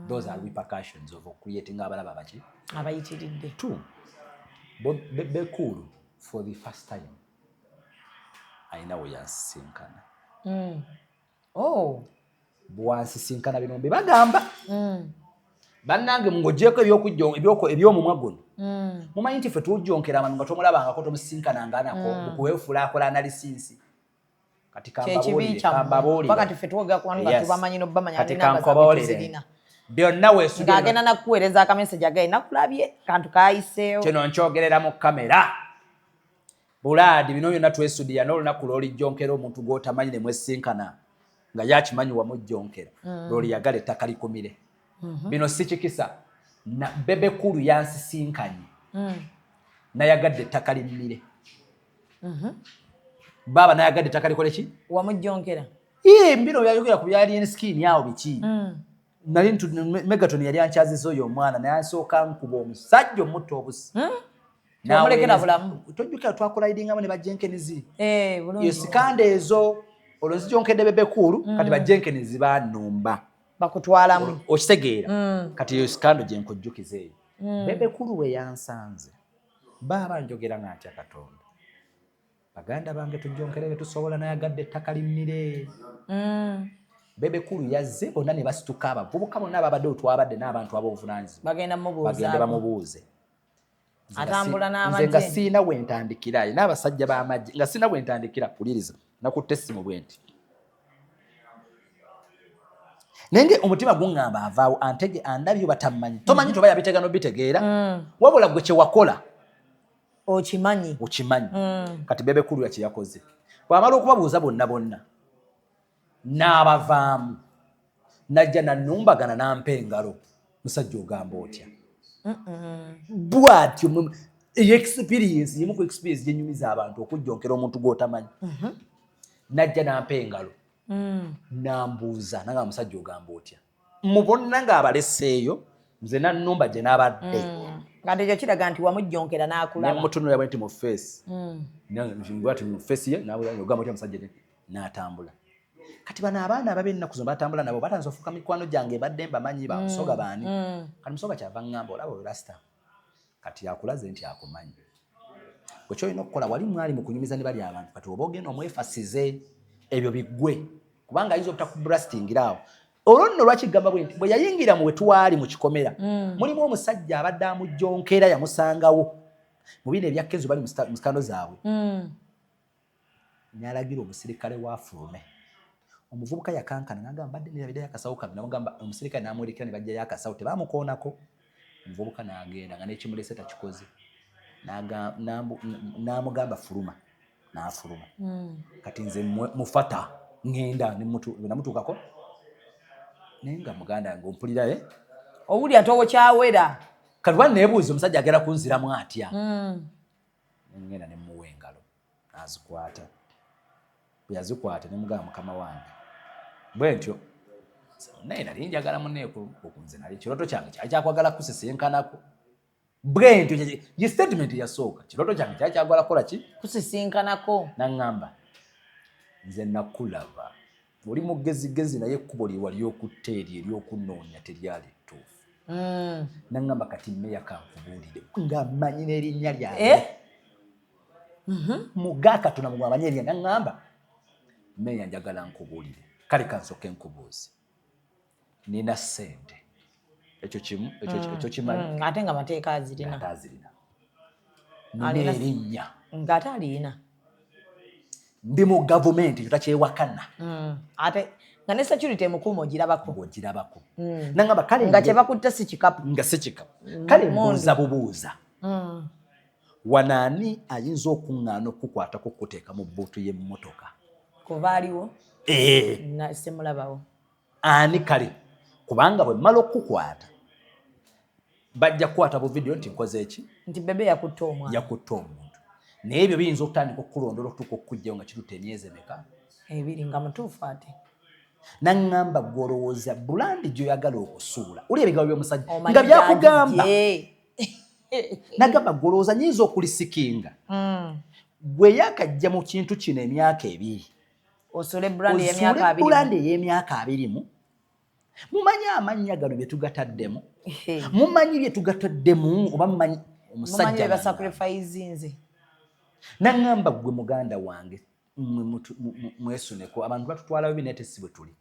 Those are repercussions of creating abalaba abaki Abayitiridde. Two, Bebe Cool for the first time alina we yansisinkana. Oh. Bwansisinkana, bino mbibagamba bannange, ng'ogyeko ebyomumwa guno. Mumanyi nti ffe tujonkera abantu nga tomulabangako, tomusisinkananga nako, mukuweefuula akola analysis. Kati Kyekibi kambabuulire, kyammwe. kambabuulire. Kuba kati ffe twogera ku bantu nga Yes. tubamanyi n'obamanya, Kati namba zaabwe kankubabuulire. tuzirina. Byonna weesudde. Ng'agenda nakuweereza akameseji agaye, "Nakulabye kantu kayiseewo." Kino nkyogerera mu kamera bulaadi. Bino byonna twesudiya n'olunaku lw'olijjonkera omuntu gw'otamanyi ne mwesinkana nga yakimanyi wamujjonkera, lw'oliyagala ettaka likumire. Bino si kikisa na Bebe Cool yansisinkanye, nayagadde ettaka limmire. Baaba nayagadde ettaka likole ki? Wamujjonkera. Ye mbino byayogera ku bya alien skin awo biki. Nali Megaton yali ankyaziza oyo omwana, naye ansooka nkuba omusajja omutta obusi. Temulekera bulamu. Tojjukira twakolayidingamu ne bajenkenizi? Eh, bulungi. Yo scandal ezo, olwo nzijonkedde Bebe Cool, kati bajenkenizi banumba. Bakutwalamu. Okitegeera? Kati eyo scandal gye nkujjukiza eyo. Bebe Cool we yansanze, baaba njogera nga ntya Katonda, baganda bange tujjonkere bye tusobola, nayagadde ettaka limmire. Bebe Cool yazze, bonna ne basituka, abavubuka bonna ababadde twabadde n'abantu ab'obuvunaanyizibwa. Bagenda mubuuza. Bagende bamubuuze. Nze nga Atambula n'amagye. Nze nga siina we ntandikira, alina abasajja b'amagye, nga siina we ntandikira. Puliriza, nakutte essimu bwe nti, naye nga omutima guŋŋamba avaawo antege andabye oba tammanyi. Tomanyi toba yabiteega n'obitegeera, wabula gwe kyewakola okimanyi. Okimanyi. Kati Bebe Cool kye yakoze, bw'amala okubabuuza bonna bonna n'abavaamu, najja nanumbagana n'ampa engalo. Musajja ogamba otya bwatyo? Eyo experience yemu ku experience gyenyumiza abantu, okujjonkera omuntu gw'otamanyi. Najja n'ampa engalo, nambuuza nanga, musajja ogamba otya? Mu bonna ng'abaleseeyo, nze nannumba gye nabadde. Nga ekyo kiraga nti wamujjonkera n'akulaba. Nemutunulira bwe nti mu face, bwati mu face ye, ogamba otya musajja? N'atambula. Kati bano abaana ababe ennaku zino batambula nabo, batandise ofuuka mikwano gyange, badde mbamanyi, bamusoga baani. Kati musoga kyava ŋŋamba, olaba oyo rasta kati akulaze nti akumanyi, gwe kyolina okukola, wali mwali mu kunyumiza ne bali abantu, kati oba ogenda omwefasize ebyo biggwe, kubanga ayinza obutakubrastingira awo. Olwo nno lwaki gamba bwe nti bwe yayingira mu wetwali mu kikomera, mulimu omusajja abadde amujjonkera, yamusangawo mu bino ebya Kenzo, bali mu scandal zaabwe, n'alagira omusirikale wafulume. Omuvubuka yakankana nagamba, mbadde nerabiddeyo akasawo kange. Namugamba omusirikale n'amwerekera ne bajjayo akasawo, tebamukoonako. Omuvubuka n'agenda nga n'ekimulese takikoze. N'amugamba fuluma, n'afuluma. Kati nze mufata ŋŋenda namutuukako, naye nga muganda wange ompulira, eh? Owulira towokyawera. Kati wa neebuuza, omusajja agenda kunziramu atya? Neŋŋenda ne muwa engalo, n'azikwata. Bwe yazikwata, ne mugamba, mukama wange, bwe ntyo naye nali njagala muneeku, nze nali kirooto kyange kyali kyakwagala kusisinkanako bwe ntyo. Ye statement yasooka, kirooto kyange kyali kyagala kukola ki? Kusisinkanako. Naŋŋamba, nze nakulaba oli mugezigezi, naye ekkubo lye wali okutta eryo ery'okunoonya teryali ttuufu. Naŋŋamba, kati mmeya kankubuulire, nga mmanyi n'erinnya lyange. Eh? Mugaakatona mugwamanyi erinnya. Naŋŋamba, mmeya njagala nkubuulire, kale kansooke nkubuuze, nina ssente? Ekyo kimu, ekyo kimanyi. Ate nga mateeka azirina. Ate azirina. Nina erinnya? Ng'ate alina. Ndi mu gavumenti? Ekyo takyewakana. Ate nga ne security emukuuma ogirabako. Ng'ogirabako. Naŋŋamba, kale nga kyebakutte si kikapu. Nga si kikapu. Kale mbuuza bubuuza, wano ani ayinza okuŋŋaana okukukwatako okukuteeka mu bbuutu y'emmotoka? Kuva aliwo. Eh. Simulabawo. Ani kale? Kubanga bwe mmala okukukwata, bajja kukwata bu video nti nkoze eki? Nti Bebe yakutte omwana. Yakutte omuntu. Naye ebyo biyinza okutandika okukulondola okutuuka okukugjayo nga kitutte emyezi emeka? 2, nga mutuufu ate. Naŋŋamba, gwe olowooza brand gy'oyagala okusuula, oli ebigambo by'omusajja Omanyi nga byakugamba. gy'agigye. Nagamba, gwe olowooza nyinza okulisikinga gwe yakajja mu kintu kino emyaka 2, osule brand osuule y'emyaka 20. Brand ey'emyaka 20 mu? Mumanyi amannya gano bye tugataddemu? Mumanyi bye tugataddemu oba mumanyi? Mumanyi Omusajja bye basacrificinze. Naŋŋamba, gwe muganda wange, mmwe mwesuneko, abantu batutwala bibi, naye tesi bwe tuli,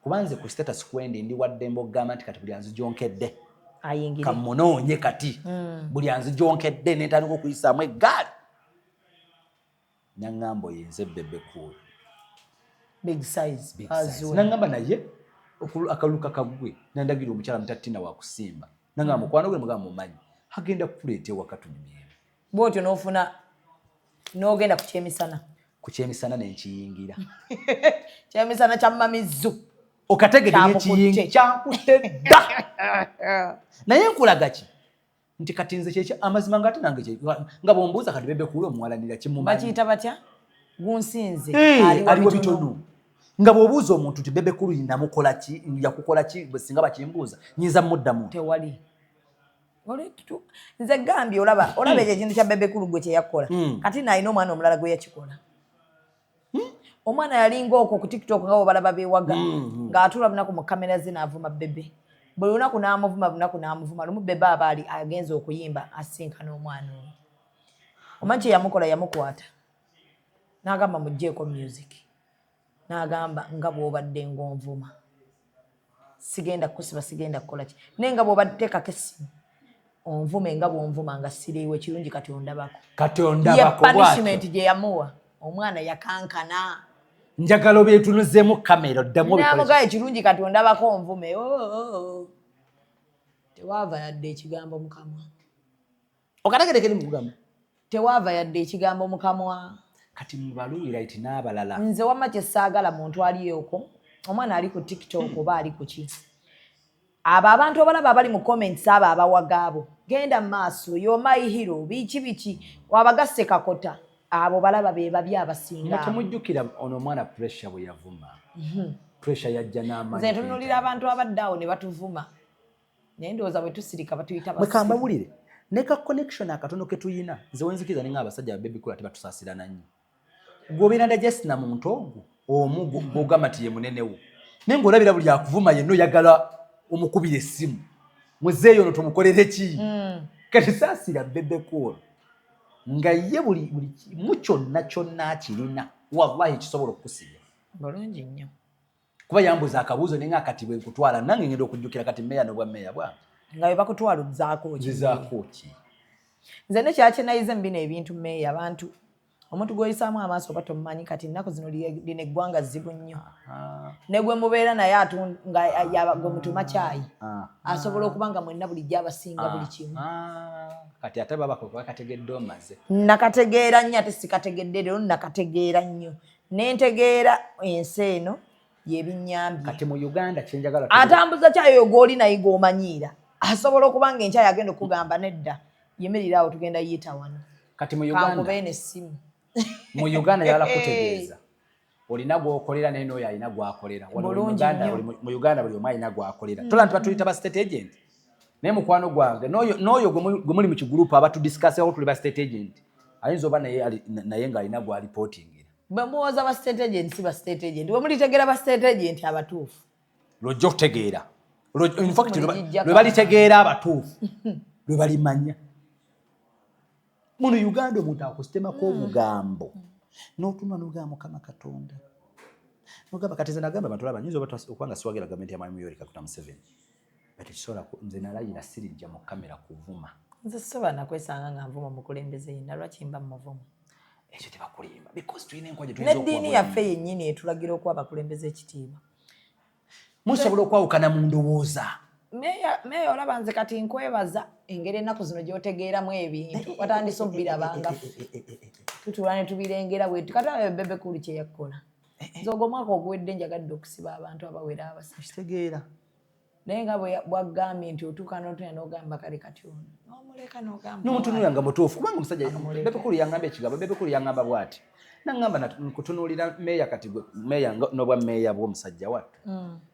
kuba nze ku status kwendi ndi waddembe okugamba nti kati buli anzijonkedde ayingire. Kamunoonye kati. Buli anzijonkedde nentandika okuyisaamu eggaali. Naŋŋamba, oyo nze Bebe Cool. Big size. Big size. Azwe. Naŋŋamba, naye akaluka kaggwe, nandagira omukyala mutatina wakusimba. Naŋŋamba, mukwano gwe, mugamba mumanyi, agenda kukuleeta ewaka tunyumyemu. Bwotyo n'ofuna n'ogenda ku kyemisana. Ku kyemisana nenkiyingira. Kyemisana kya mamizu. Okategedde? Kyamukutte. Nekiyingi kyankutte dda, naye nkulaga ki nti kati nze kyekyo amazima, nga ate nange nga bwombuuza kati Bebe Cool omuwalanira kimumanyi. Bakiyita batya? Gunsinze. Eh, Aliwa aliwo bitono. bitono. Nga bw'obuuza omuntu nti Bebe Cool namukola ki, yakukola ki, bwe singa bakimbuuza nyinza muddamu. Tewali. Nze gambye olaba olaba ekyo ekintu kya Bebe Cool gwe kyeyakola. Kati naalina omwana omulala gwe yakikola. Omwana yalinga okwo ku TikTok nga bwebalaba bewaga, ng'atuula lunaku mu kamera ze n'avuma Bebe, buli lunaku n'amuvuma, lunaku n'amuvuma. Lumu Bebe aba ali agenza okuyimba, asinkana omwana oyo. Omanyi kye yamukola? Yamukwata n'agamba, "Mugjeeko music." N'agamba, "Nga bw'obadde ng'onvuma, sigenda kukusiba, sigenda kukola ki, naye nga bw'obadde teekako essimu onvume nga bw'onvuma nga siriiwo, ekirungi kati ondabako." Kati Ye ondabako. Punishment Bwatyo. Gye yamuwa, omwana yakankana. Njagala obyetunuzeemu kamera, oddamu obikole. Namugaye, "Ekirungi kati ondabako onvume." Oh, oh, oh. Tewaava yadde ekigambo mukamwa. Okategerekere mugamba. Tewaava yadde ekigambo mukamwa. Kati mubaluwiraiti n'abalala. Nze wamma kyesaagala muntu aliyooko, omwana ali ku TikTok oba ali ku ki, abo abantu obalaba abali mu comments, abo abawaga abo, "Genda mu maaso, yo my hero," biki biki, wabagasse kakota, abo balaba be babi abasinga Nga abo. temujjukira ono omwana Pressure bwe yavuma? Pressure yajja n'amaanyi. Nze ntunuulira abantu abadde awo ne batuvuma, naye ndowooza bwe tusirika batuyita Mwe basiru. Kambabulire ne ka connection akatono ke tuyina, nze wenzikiriza ninga abasajja ba Bebe Cool tebatusaasirana nnyo. Gw'obeera ndajesi na muntu ogwo omu gw'ogamba nti ye munenewo, naye ng'olabira buli akuvuma yenna oyagala omukubira essimu, muzeeyo ono tumukolere ki? Kati saasira Bebe Cool nga ye buli kimu kyonna kyonna akirina, wallahi kisobola okukusibya. Bulungi nnyo. Kuba yambuza akabuuzo naye nga kati bwe nkutwala nange ngenda okujjukira kati meya n'obwa meya bwange. Nga bwe bakutwala ozzaako ki? Nzizaako ki? Nze nekyakyenayize mu bino ebintu, meeya, abantu omuntu gw'oyisaamu amaaso oba tomumanyi. Kati ennaku zino lino eggwanga zzibu nnyo, ne gwe mubeera naye nga gwe mutuma kyayi asobola okuba nga mwenna bulijjo abasinga buli kimu. Kati ate baba bakategedde omaze. Nakategeera nnyo, ate sikategedde leero, nakategeera nnyo nentegeera ensi eno yebinnyambye. Kati mu Uganda kyenjagala Atambuza kyayi oyo gw'oli naye gw'omanyiira asobola okuba nga enkya yagenda okugamba, "Nedda, yimirira awo, tugenda yita wano." Kati mu Uganda Kankube eno essimu. Mu Uganda yagala kutegeeza olina gwokolera naye n'oyo alina gwakolera. Wano mu Bulungi Uganda nnyo. mu Uganda buli omu alina gwakolera. Tola nti batuyita ba state agent, naye mukwano gwange n'oyo gwe muli mu kigurupu abatudiscussako tuli ba state agent, ayinza oba naye naye ng'alina gwalipotingira. Bwe muwoza ba state agent, si ba state agent. Bwe mulitegera ba state agent abatuufu. Lwojja okutegeera. In fact, Muligijjako. lwe balitegeera abatuufu lwe balimanya. Muno Uganda omuntu akusitemako obugambo n'otunula n'ogamba, "Mukama Katonda," nogamba kati nze nagamba abantu, olaba nyinza oba okuba nga siwagira gavumenti ya Mwami Yoweri Kaguta Museveni, but kisobola nze nalayira sirijja mu kamera kuvuma. Nze sobola nakwesanga nga nvuma omukulembeze yenna. Lwaki mba muvuma? Ekyo tebakulimba, because tulina enkwa gye tuyinza N'eddiini okuwa. yaffe yennyini etulagira okuwa abakulembeze ekitiibwa. Musobola okwawukana mu ndowooza. Meeya, olaba nze kati nkwebaza engeri ennaku zino gy'otegeeramu ebintu, watandise obbirabanga tutuula ne tubirengera bwetu. Kati abe Bebe Cool kye yakkola, nze ogwo omwaka oguwedde njagadde okusiba abantu abawera abasatu. Kitegeera. Naye nga bwagambye nti otuuka n'otunya n'ogamba, "Kale kati ono," n'omuleka n'ogamba, N'omutunuulira nga mutuufu, kubanga omusajja Amuleka. Bebe Cool yangamba ekigambo. Bebe Cool yangamba bw'ati, nangamba, "Nkutunuulira meeya kati gwe meeya n'obwa meeya bw'omusajja wattu."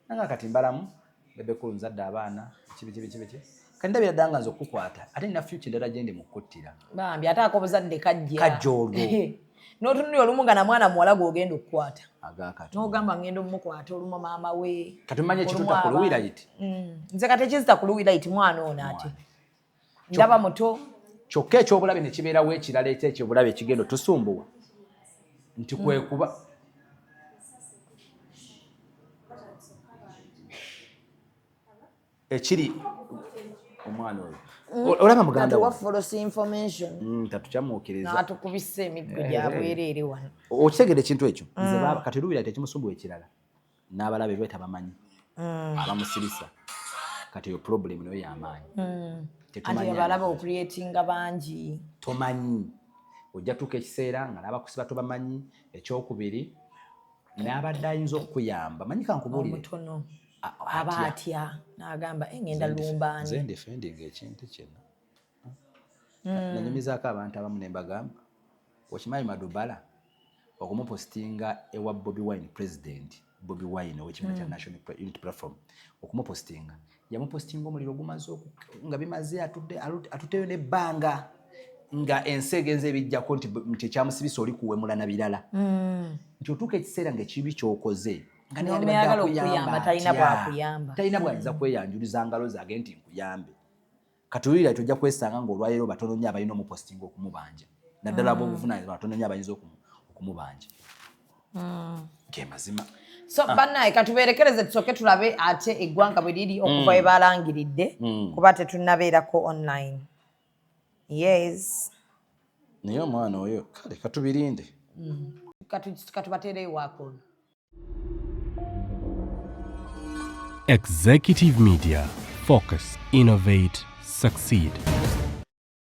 Nanga kati mbalamu Bebe Cool, nzadde abaana, biki biki biki biki, kati ndabira ddala nga nze okukwata ate nina future endala gye ndi mu kuttira. Bambi, ate akobuzadde kajja. Kajja olwo. N'otunulira olumu nga namwana muwala gw'ogenda okukwata, Agakati n'ogamba, "Ngenda omukwata," olumu maama we. Kati omanye olumu ekituta ku luwirayiti. Nze kati ekizita ku luwirayiti mwana ono, ate ndaba muto. Kyokka ekyobulabe ne kibeerawo ekirala, ekyo ekyobulabe ekigenda otusumbuwa nti kwe kuba ekiri omwana oyo. Olaba muganda Natuwa we false information. Tatukyamuukiriza. N'atukubisa emiggo gya bwereere wano. Okitegeera ekintu ekyo? Nze baaba kati luwirayiti ekimusumbuwa ekirala n'abalabe be tabamanyi, abamusirisa. Kati eyo problem nayo yamaanyi. Anti Tetumanyi abalaba okucreatinga bangi. Tomanyi, ojja tuuka ekiseera nga n'abakusiba tobamanyi. Ekyokubiri, n'abadde ayinza okukuyamba, manyi kankubuulire, Omutono A- aba atya. atya n'agamba, "Eh, ngenda Nze lumbaani." ndefendinga ekintu kino. Nanyumizaako abantu abamu ne mbagamba, okimanyi Madubala okumupositinga ewa Bobi Wine president Bobi Wine ow'ekibiina kya National Unity Platform okumupostinga, yamupostinga omuliro gumaze nga bimaze, atuddeyo n'ebbanga nga ensi egenza ebijjako nti ekyamusibisa oli kuwemula na birala, nti otuuka ekiseera ng'ekibi ky'okoze nga neyandibadde N'omuyagala akuyamba okukuyamba, talina atya? bw'akuyamba. Talina bw'ayinza kweyanjuliza ngalo zange nti nkuyambe. Katuwulira tojja kwesanga ng'olwaleero batono nnyo abalina omupostinga okumubanja, naddala ab'obuvunaanyizibwa batono nnyo abayinza okumubanja. Ge mazima. So bannaye, katubeerekereze, tusooke tulabe ate eggwanga bwe liri okuva we balangiridde, kuba tetunnabeerako online. Yes. Naye omwana oyo, kale katubirinde. Katubateereyo waako ono. Executive Media. Focus, innovate, succeed.